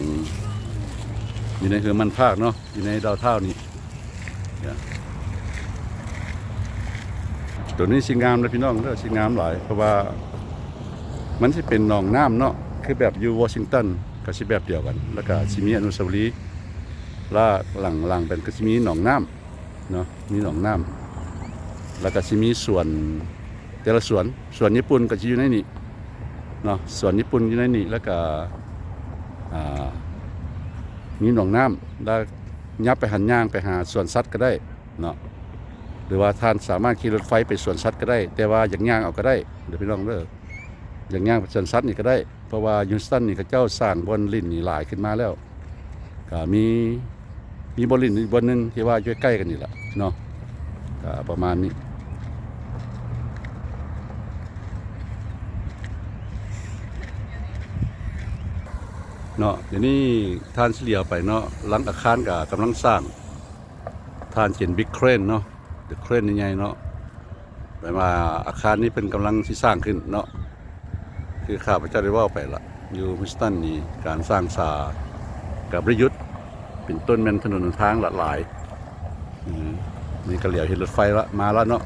ຢູ່ໃນເຮືອນມັນພາກເນາະ ຢູ່ໃນດາວທາວນີ້. ຕົວນີ້ຊິງາມເດີພີ່ນ້ອງເດີ ຊິງາມຫຼາຍ ເພາະວ່າມັນຊິເປັນໜອງນ້ຳເນາະ ຄືແບບຢູ່ວໍຊິງຕັນກໍຊິແບບດຽວກັນ ແລ້ວກໍຊິມີອະນຸສາວະລີ ແລ້ວຫຼັງໆໄປກໍຊິມີໜອງນ້ຳເນາະ ມີໜອງນ້ຳ ແລ້ວກໍຊິມີສວນ ແຕ່ລະສວນ ສວນຍີ່ປຸ່ນກໍຊິຢູ່ໃນນີ້ເນາະ ສວນຍີ່ປຸ່ນຢູ່ໃນນີ້ ແລ້ວກໍ ອ່າ ເ ມີໜອງນ້ຳ ແລ້ວຍັບໄປຫັ້ນ ຍ່າງໄປຫາສວນສັດກໍໄດ້ເນາະ ຫຼືວ່າທ່ານສາມາດຂີ່ລົດໄຟໄປສວນສັດກໍໄດ້ ແຕ່ວ່າຢາກຍ່າງເອົາກໍໄດ້ເດີພີ່ນ້ອງເດີ ຢາກຍ່າງໄປສວນສັດນີ້ກໍໄດ້ ເພາະວ່າ Houston ນີ້ເຂົາເຈົ້າສ້າງບ່ອນຫຼິ້ນນີ້ຫຼາຍຂຶ້ນມາແລ້ວ ກໍມີ ມີບ່ອນຫຼິ້ນອີກບ່ອນໜຶ່ງທີ່ວ່າຢູ່ໃກ້ໆກັນນີ້ແຫຼະເນາະ ກໍປະມານນີ້ເນາະ. ດຽວນີ້ທ່ານຊິຫຼຽວໄປເນາະ ຫຼັງອາຄານກໍກຳລັງສ້າງ ທ່ານເຫັນ big crane ເນາະ big crane ໃຫຍ່ໆເນາະ ແປວ່າອາຄານນີ້ເພິ່ນກຳລັງຊິສ້າງຂຶ້ນເນາະ ຄືຂ້າພະເຈົ້າໄດ້ເວົ້າໄປລະ ຢູ່ Houston ນີ້ການສ້າງສາກໍບໍ່ໄດ້ຢຸດ ເປັນຕົ້ນແມ່ນຖະໜົນຫົນທາງຫຼາກຫຼາຍ ອືມ ນີ້ກໍຫຼຽວເຫັນລົດໄຟລະ ມາລະເນາະ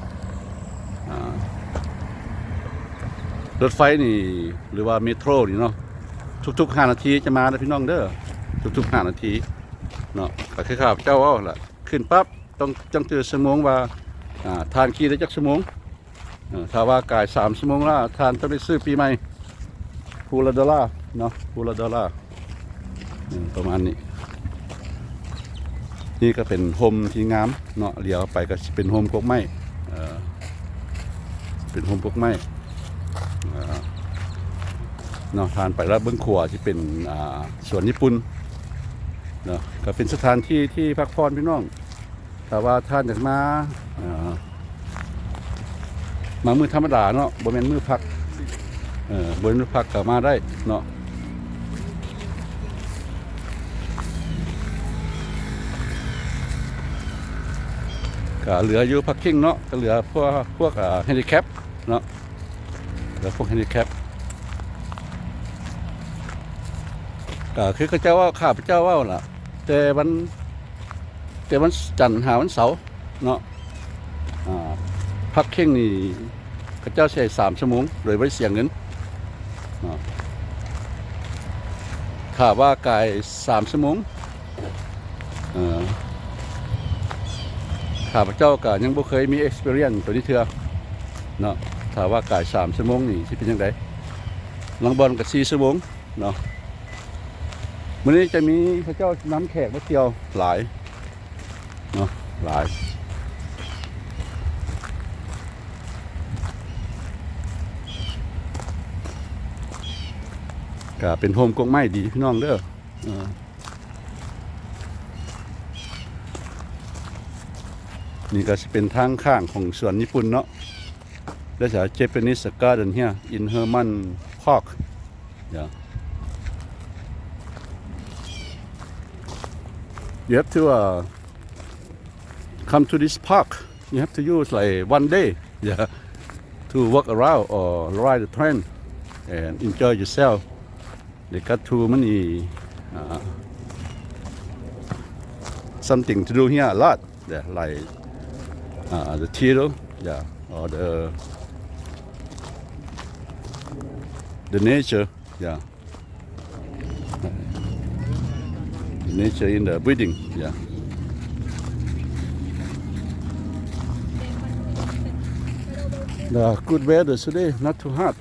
ອ່າ ລົດໄຟນີ້ ຫຼືວ່າເມໂທຣນີ້ເນາະ ທຸກໆຫ້ານາທີຈະມາເດີພີ່ນ້ອງເດີ ທຸກໆຫ້ານາທີເນາະ ກໍຄືຂ້າພະເຈົ້າເວົ້າລະ ຂຶ້ນປັບ ຕ້ອງ ຕ້ອງຈື່ຊົ່ວໂມງວ່າ ອ່າ ທ່ານຂີ່ໄດ້ຈັກຊົ່ວໂມງ ເອີ ຖ້າວ່າກາຍສາມຊົ່ວໂມງແລ້ວ ທ່ານຕ້ອງໄດ້ຊື້ປີ້ໃໝ່ ຜູ້ລະໂດລາເນາະ ຜູ້ລະໂດລາ ເອີ ປະມານນີ້. ນີ້ກໍເປັນຮົ່ມທີ່ງາມເນາະ ຫຼຽວໄປກໍຊິເປັນຮົ່ມກົກໄມ້ ເອີ ເປັນຮົ່ມກົກໄມ້ ເອີ ເນາະ ທ່ານໄປລະເບິ່ງຂວາຊິເປັນ ອ່າ ສວນຍີ່ປຸ່ນເນາະ ກໍເປັນສະຖານທີ່ທີ່ພັກຜ່ອນພີ່ນ້ອງ. ຖ້າວ່າທ່ານຢາກມາ ເອີ ມາມື້ທຳມະດາເນາະ ບໍ່ແມ່ນມື້ພັກ ເອີ ບໍ່ແມ່ນມື້ພັກກໍມາໄດ້ເນາະ ກໍເຫຼືອຢູ່ parking ເນາະ ກໍເຫຼືອພວກ ພວກ ເອີ handicap ເນາະ ເຫຼືອພວກ handicap ກໍຄືເຂົາເຈົ້າເວົ້າ ຂ້າພະເຈົ້າເວົ້າລະ ແຕ່ວັນ ແຕ່ວັນຈັນຫາວັນເສົາເນາະ ອ່າ ພັກເຄັ່ງນີ້ເຂົາເຈົ້າໃຫ້ສາມຊົ່ວໂມງໂດຍບໍ່ໄດ້ເສຍເງິນເນາະ ຖ້າວ່າກາຍສາມຊົ່ວໂມງ ເອີ ຂ້າພະເຈົ້າກະຍັງບໍ່ເຄີຍມີ experience ໂຕນີ້ເທື່ອເນາະ ຖ້າວ່າກາຍສາມຊົ່ວໂມງນີ້ຊິເປັນຈັ່ງໃດ ລາງບ່ອນກະສີ່ຊົ່ວໂມງ ເນາະ ມື້ນີ້ຈະມີເຂົາເຈົ້ານຳແຂກມາທ່ຽວຫຼາຍເນາະ ຫຼາຍ ກະເປັນຮົ່ມກົກໄມ້ດີພີ່ນ້ອງເດີ ເອີ ນີ້ກະຊິເປັນທາງຂ້າງຂອງສວນຍີ່ປຸ່ນເນາະ There's a Japanese garden here in Hermann Park. Yeah. You have to, uh, come to this park. You have to use, like, one day, yeah, to walk around or ride the train and enjoy yourself. They got too many, uh, something to do here a lot. Yeah, like, uh, the theater, yeah, or the, the nature, yeah. The nature in the building, yeah. The good weather today, not too hot.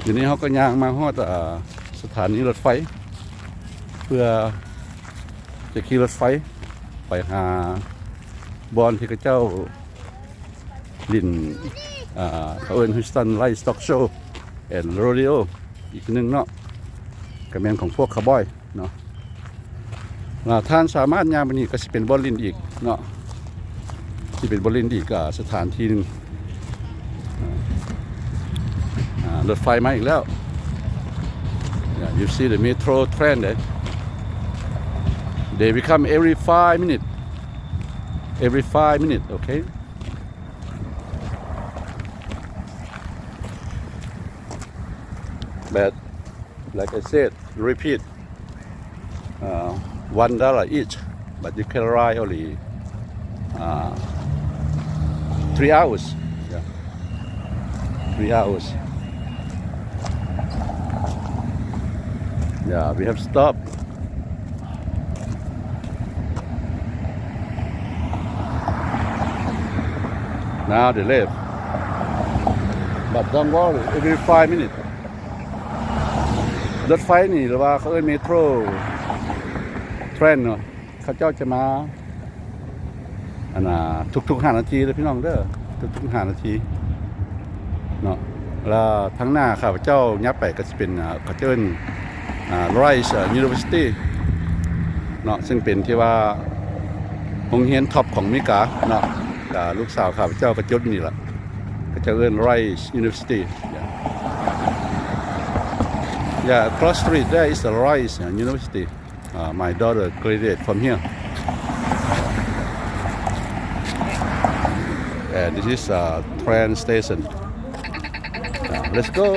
ດຽວນີ້ເຮົາກໍຍ່າງມາຮອດ ອ່າ ສະຖານີລົດໄຟ ເພື່ອຈະຂີ່ລົດໄຟໄປຫາບ່ອນທີ່ເຂົາເຈົ້າຫຼິ້ນ ອ່າ ເຂົາເອີ້ນ Houston Livestock Show and Rodeo ອີກໜຶ່ງເນາະ ກໍແມ່ນຂອງພວກຄາວບອຍ ເນາະ ແລ້ວທ່ານສາມາດຍ່າງໄປນີ້ກໍຊິເປັນບ່ອນຫຼິ້ນອີກເນາະ ຊິເປັນບ່ອນຫຼິ້ນອີກ ອ່າ ສະຖານທີ່ໜຶ່ງ ອ່າ ລົດໄຟມາອີກແລ້ວ Yeah, you see the metro train there. They become every five minutes. Every five minutes, okay? But like I said, repeat, uh, one dollar each, but you can ride only, uh, three hours. Yeah, three hours. Yeah, we have stopped. Now they left. But don't worry, every five minutes. ລົດໄຟນີ້ ຫຼືວ່າເຂົາເອີ້ນເມໂທຣເທຣນເນາະ ເຂົາເຈົ້າຈະມາ ອັນນ່າ ທຸກໆຫ້ານາທີເດີພີ່ນ້ອງເດີ ທຸກໆຫ້ານາທີເນາະ. ແລ້ວທາງໜ້າຂ້າພະເຈົ້າຫຍັບໄປກໍຊິເປັນ ເຂົາເອີ້ນ ອ່າ Rice University ເນາະ ເຊິ່ງເປັນທີ່ວ່າໂຮງຮຽນທັອບຂອງອາເມລິກາເນາະ. ກໍລູກສາວຂ້າພະເຈົ້າກໍຈົບຢູ່ນີ້ລະ ເຂົາເຈົ້າເອີ້ນ Rice University. Yeah. Yeah, across street there is the Rice University. Uh, my daughter graduated from here. And this is a train station. Uh, let's go.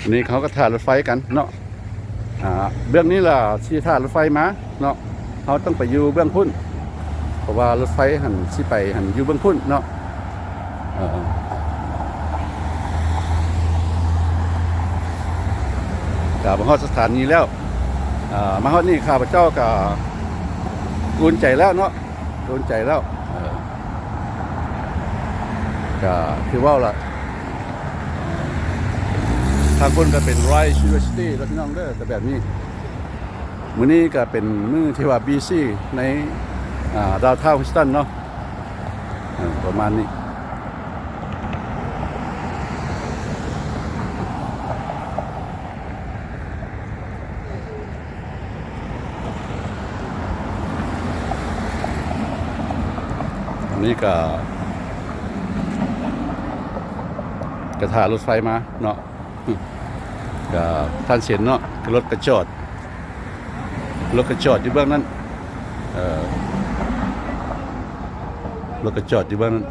ອັນນີ້ເຂົາກໍຖ້າລົດໄຟກັນເນາະ ອ່າ ເບື້ອງນີ້ລະຊິຖ້າລົດໄຟມາເນາະ ເຮົາຕ້ອງໄປຢູ່ເບື້ອງພຸ້ນ ເພາະວ່າລົດໄຟຫັ້ນຊິໄປຫັ້ນຢູ່ເບື້ອງພຸ້ນເນາະ. ເອີ ກໍມາຮອດສະຖານີແລ້ວ ອ່າ ມາຮອດນີ້ຂ້າພະເຈົ້າກໍອຸ່ນໃຈແລ້ວເນາະ. ໂດນໃຈແລ້ວ ເອີ ກະຄືເວົ້າລະ ທາງພຸ້ນກະເປັນ Rice University ລະພີ່ນ້ອງເດີ ກະແບບນີ້. ມື້ນີ້ກະເປັນມື້ທີ່ວ່າ busy ໃນ ອ່າ downtown Houston ເນາະ ເອີ ປະມານນີ້. ອັນນີ້ກະ ກະຖ້າລົດໄຟມາເນາະ ກະທ່ານເຫັນເນາະ ຄືລົດກະຈອດ ລົດກະຈອດຢູ່ເບື້ອງນັ້ນ ເອີ ລົດກະຈອດຢູ່ເບື້ອງນັ້ນ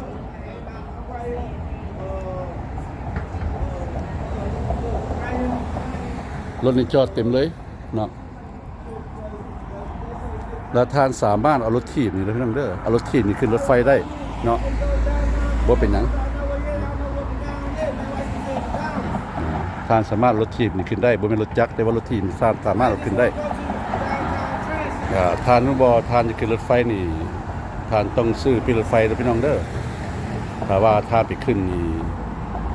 ລົດນີ້ຈອດເຕັມເລີຍເນາະ. ແລ້ວທ່ານສາມາດເອົາລົດຖີບນີ້ເດີພີ່ນ້ອງເດີ ເອົາລົດຖີບນີ້ຂຶ້ນລົດໄຟໄດ້ເນາະ ບໍ່ເປັນຫຍັງ. ທ່ານສາມາດເອົາລົດຖີບນີ້ຂຶ້ນໄດ້ ບໍ່ແມ່ນລົດຈັກ ແຕ່ວ່າລົດຖີບນີ້ທ່ານສາມາດເອົາຂຶ້ນໄດ້. ອ່າ ທ່ານຮູ້ບໍ່ ທ່ານຈະຂຶ້ນລົດໄຟນີ້ ທ່ານຕ້ອງຊື້ປີ້ລົດໄຟເດີພີ່ນ້ອງເດີ. ຖ້າວ່າທ່ານໄປຂຶ້ນນີ້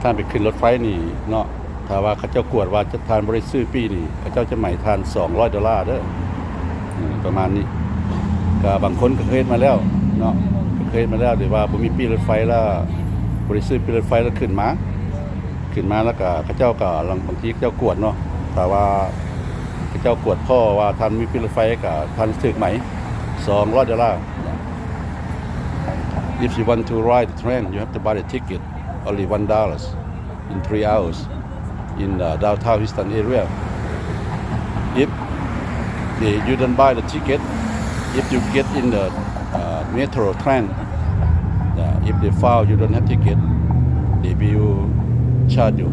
ທ່ານໄປຂຶ້ນລົດໄຟນີ້ເນາະ ຖ້າວ່າເຂົາເຈົ້າກວດວ່າທ່ານບໍ່ໄດ້ຊື້ປີ້ນີ້ ເຂົາເຈົ້າຈະໃໝທ່ານສອງຮ້ອຍໂດລາເດີ ອືມ ປະມານນີ້. ກະບາງຄົນກະເຄີຍເຮັດມາແລ້ວເນາະ ເຄີຍເຮັດມາແລ້ວ ຫຼືວ່າບໍ່ມີປີ້ລົດໄຟລະ ບໍ່ໄດ້ຊື້ປີ້ລົດໄຟລະຂຶ້ນມາ ຂຶ້ນມາລະກະເຂົາເຈົ້າກະ ບາງທີເຂົາເຈົ້າກວດເນາະ ຖ້າວ່າເຂົາເຈົ້າກວດພໍ້ວ່າທ່ານມີປີ້ລົດໄຟກະ ທ່ານຖືກໃໝສອງຮ້ອຍໂດລາ. If you want to ride the train, you have to buy the ticket, only one dollar in three hours in the downtown Houston area. If they, you don't buy the ticket, if you get in the, uh, metro train, uh, if they found you don't have ticket, they will charge you,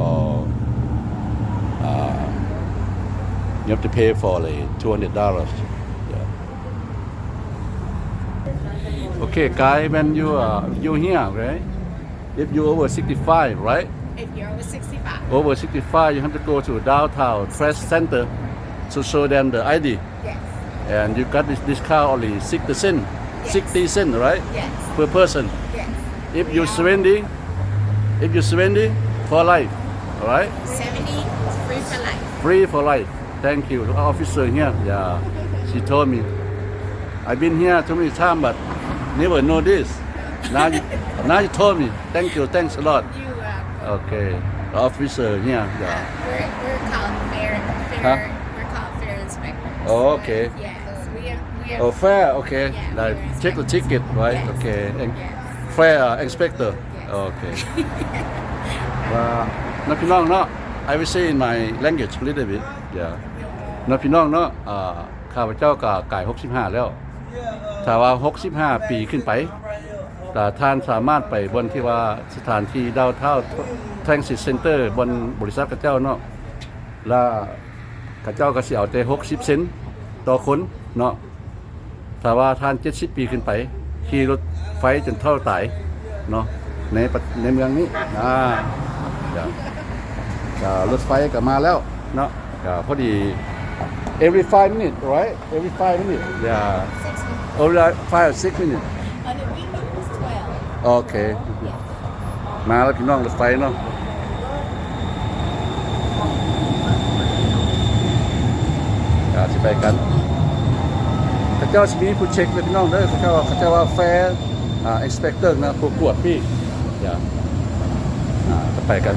or, uh, you have to pay for, like, two hundred dollars. Yeah. Okay, guy, when you, uh, you here, right? If you over sixty-five, right? If you're over sixty-five. Over sixty-five, you have to go to downtown Trade Center to show them the I D. Yes. And you got this discount only sixty cent. Yes. Sixty cent, right? Yes. Per person. Yes. If you seventy, if you seventy, for life, all right? Seventy, free for life. Free for life. Thank you. Officer here, yeah, she told me. I've been here too many times, but never know this. Now you, now you told me. Thank you. Thanks a lot. You, uh, okay. Officer here, yeah. Uh, we're, we're called fair, fair, huh? We're called fair inspectors. Oh, okay. Yes, we are, we are. Oh, fair, okay. Yeah, like, fair check the inspectors. Ticket, right? Yes. Okay. And yes. Fair inspector. Yes. Okay. ວ່າ ນະພີ່ນ້ອງເນາະ I will say in my language a little bit. Yeah. ນະພີ່ນ້ອງເນາະ ອ່າ ຂ້າພະເຈົ້າກໍກາຍຫົກສິບຫ້າແລ້ວ ຖ້າວ່າຫົກສິບຫ້າປີຂຶ້ນໄປ ຖ້າທ່ານສາມາດໄປບ່ອນທີ່ວ່າສະຖານທີ່ Downtown Transit Center ບ່ອນບໍລິສັດເຂົາເຈົ້າເນາະ ລະເຂົາເຈົ້າກໍຊິເອົາແຕ່ຫົກສິບເຊັນຕໍ່ຄົນເນາະ. ຖ້າວ່າທ່ານເຈັດສິບປີຂຶ້ນໄປ ຂີ່ລົດໄຟຈົນເຖົ້າຕາຍເນາະ ໃນປະ ໃນເມືອງນີ້ ອ່າ ກະ ກະລົດໄຟກະມາແລ້ວເນາະ ກະພໍດີ Every five minutes, right? Every five minutes. Yeah. Six minutes. Every, like, five or six minutes. On the weekend, it's twelve. ໂອເຄ Yeah. ມາແລ້ວພີ່ນ້ອງ ລົດໄຟເນາະ ກະຊິໄປກັນ. ເຂົາເຈົ້າຊິມີຜູ້ເຊັກເດີພີ່ນ້ອງເດີ. ເຂົາເຈົ້າ ເຂົາເຈົ້າວ່າ fare ອ່າ inspector ນະ ຜູ້ກວດປີ້. ຢ່າ ອ່າ ກະໄປກັນ.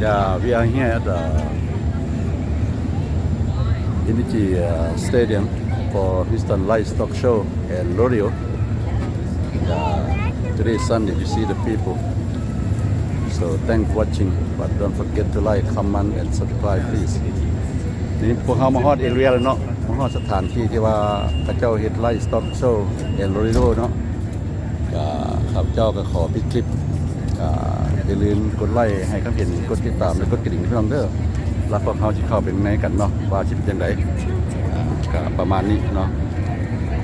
Yeah, we are here at the Initi, uh, Stadium for Houston Livestock Show and Rodeo. Uh, today is Sunday, you see the people. So thanks for watching, but don't forget to like, comment and subscribe, please. ນີ້ພວກເຮົາມາຮອດເອເລຍແລ້ວເນາະ, ມາຮອດສະຖານທີ່ທີ່ວ່າເຂົາເຈົ້າເຮັດ Livestock Show and Rodeo ເນາະ. ກະຂ້າພະເຈົ້າກະຂໍປິດຄລິບ. ກະຢ່າລືມກົດໄລ້ ໃຫ້ຄຳເຫັນ ກົດຕິດຕາມ ແລະ ກົດກະດິ່ງພີ່ນ້ອງເດີ. ແລ້ວພວກເຮົາຊິເຂົ້າໄປໃນກັນເນາະ ວ່າຊິເປັນຈັ່ງໃດ. ກະປະມານນີ້ເນາະ,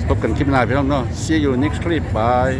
ພົບກັນຄລິບໜ້າພີ່ນ້ອງເນາະ. See you next clip. Bye.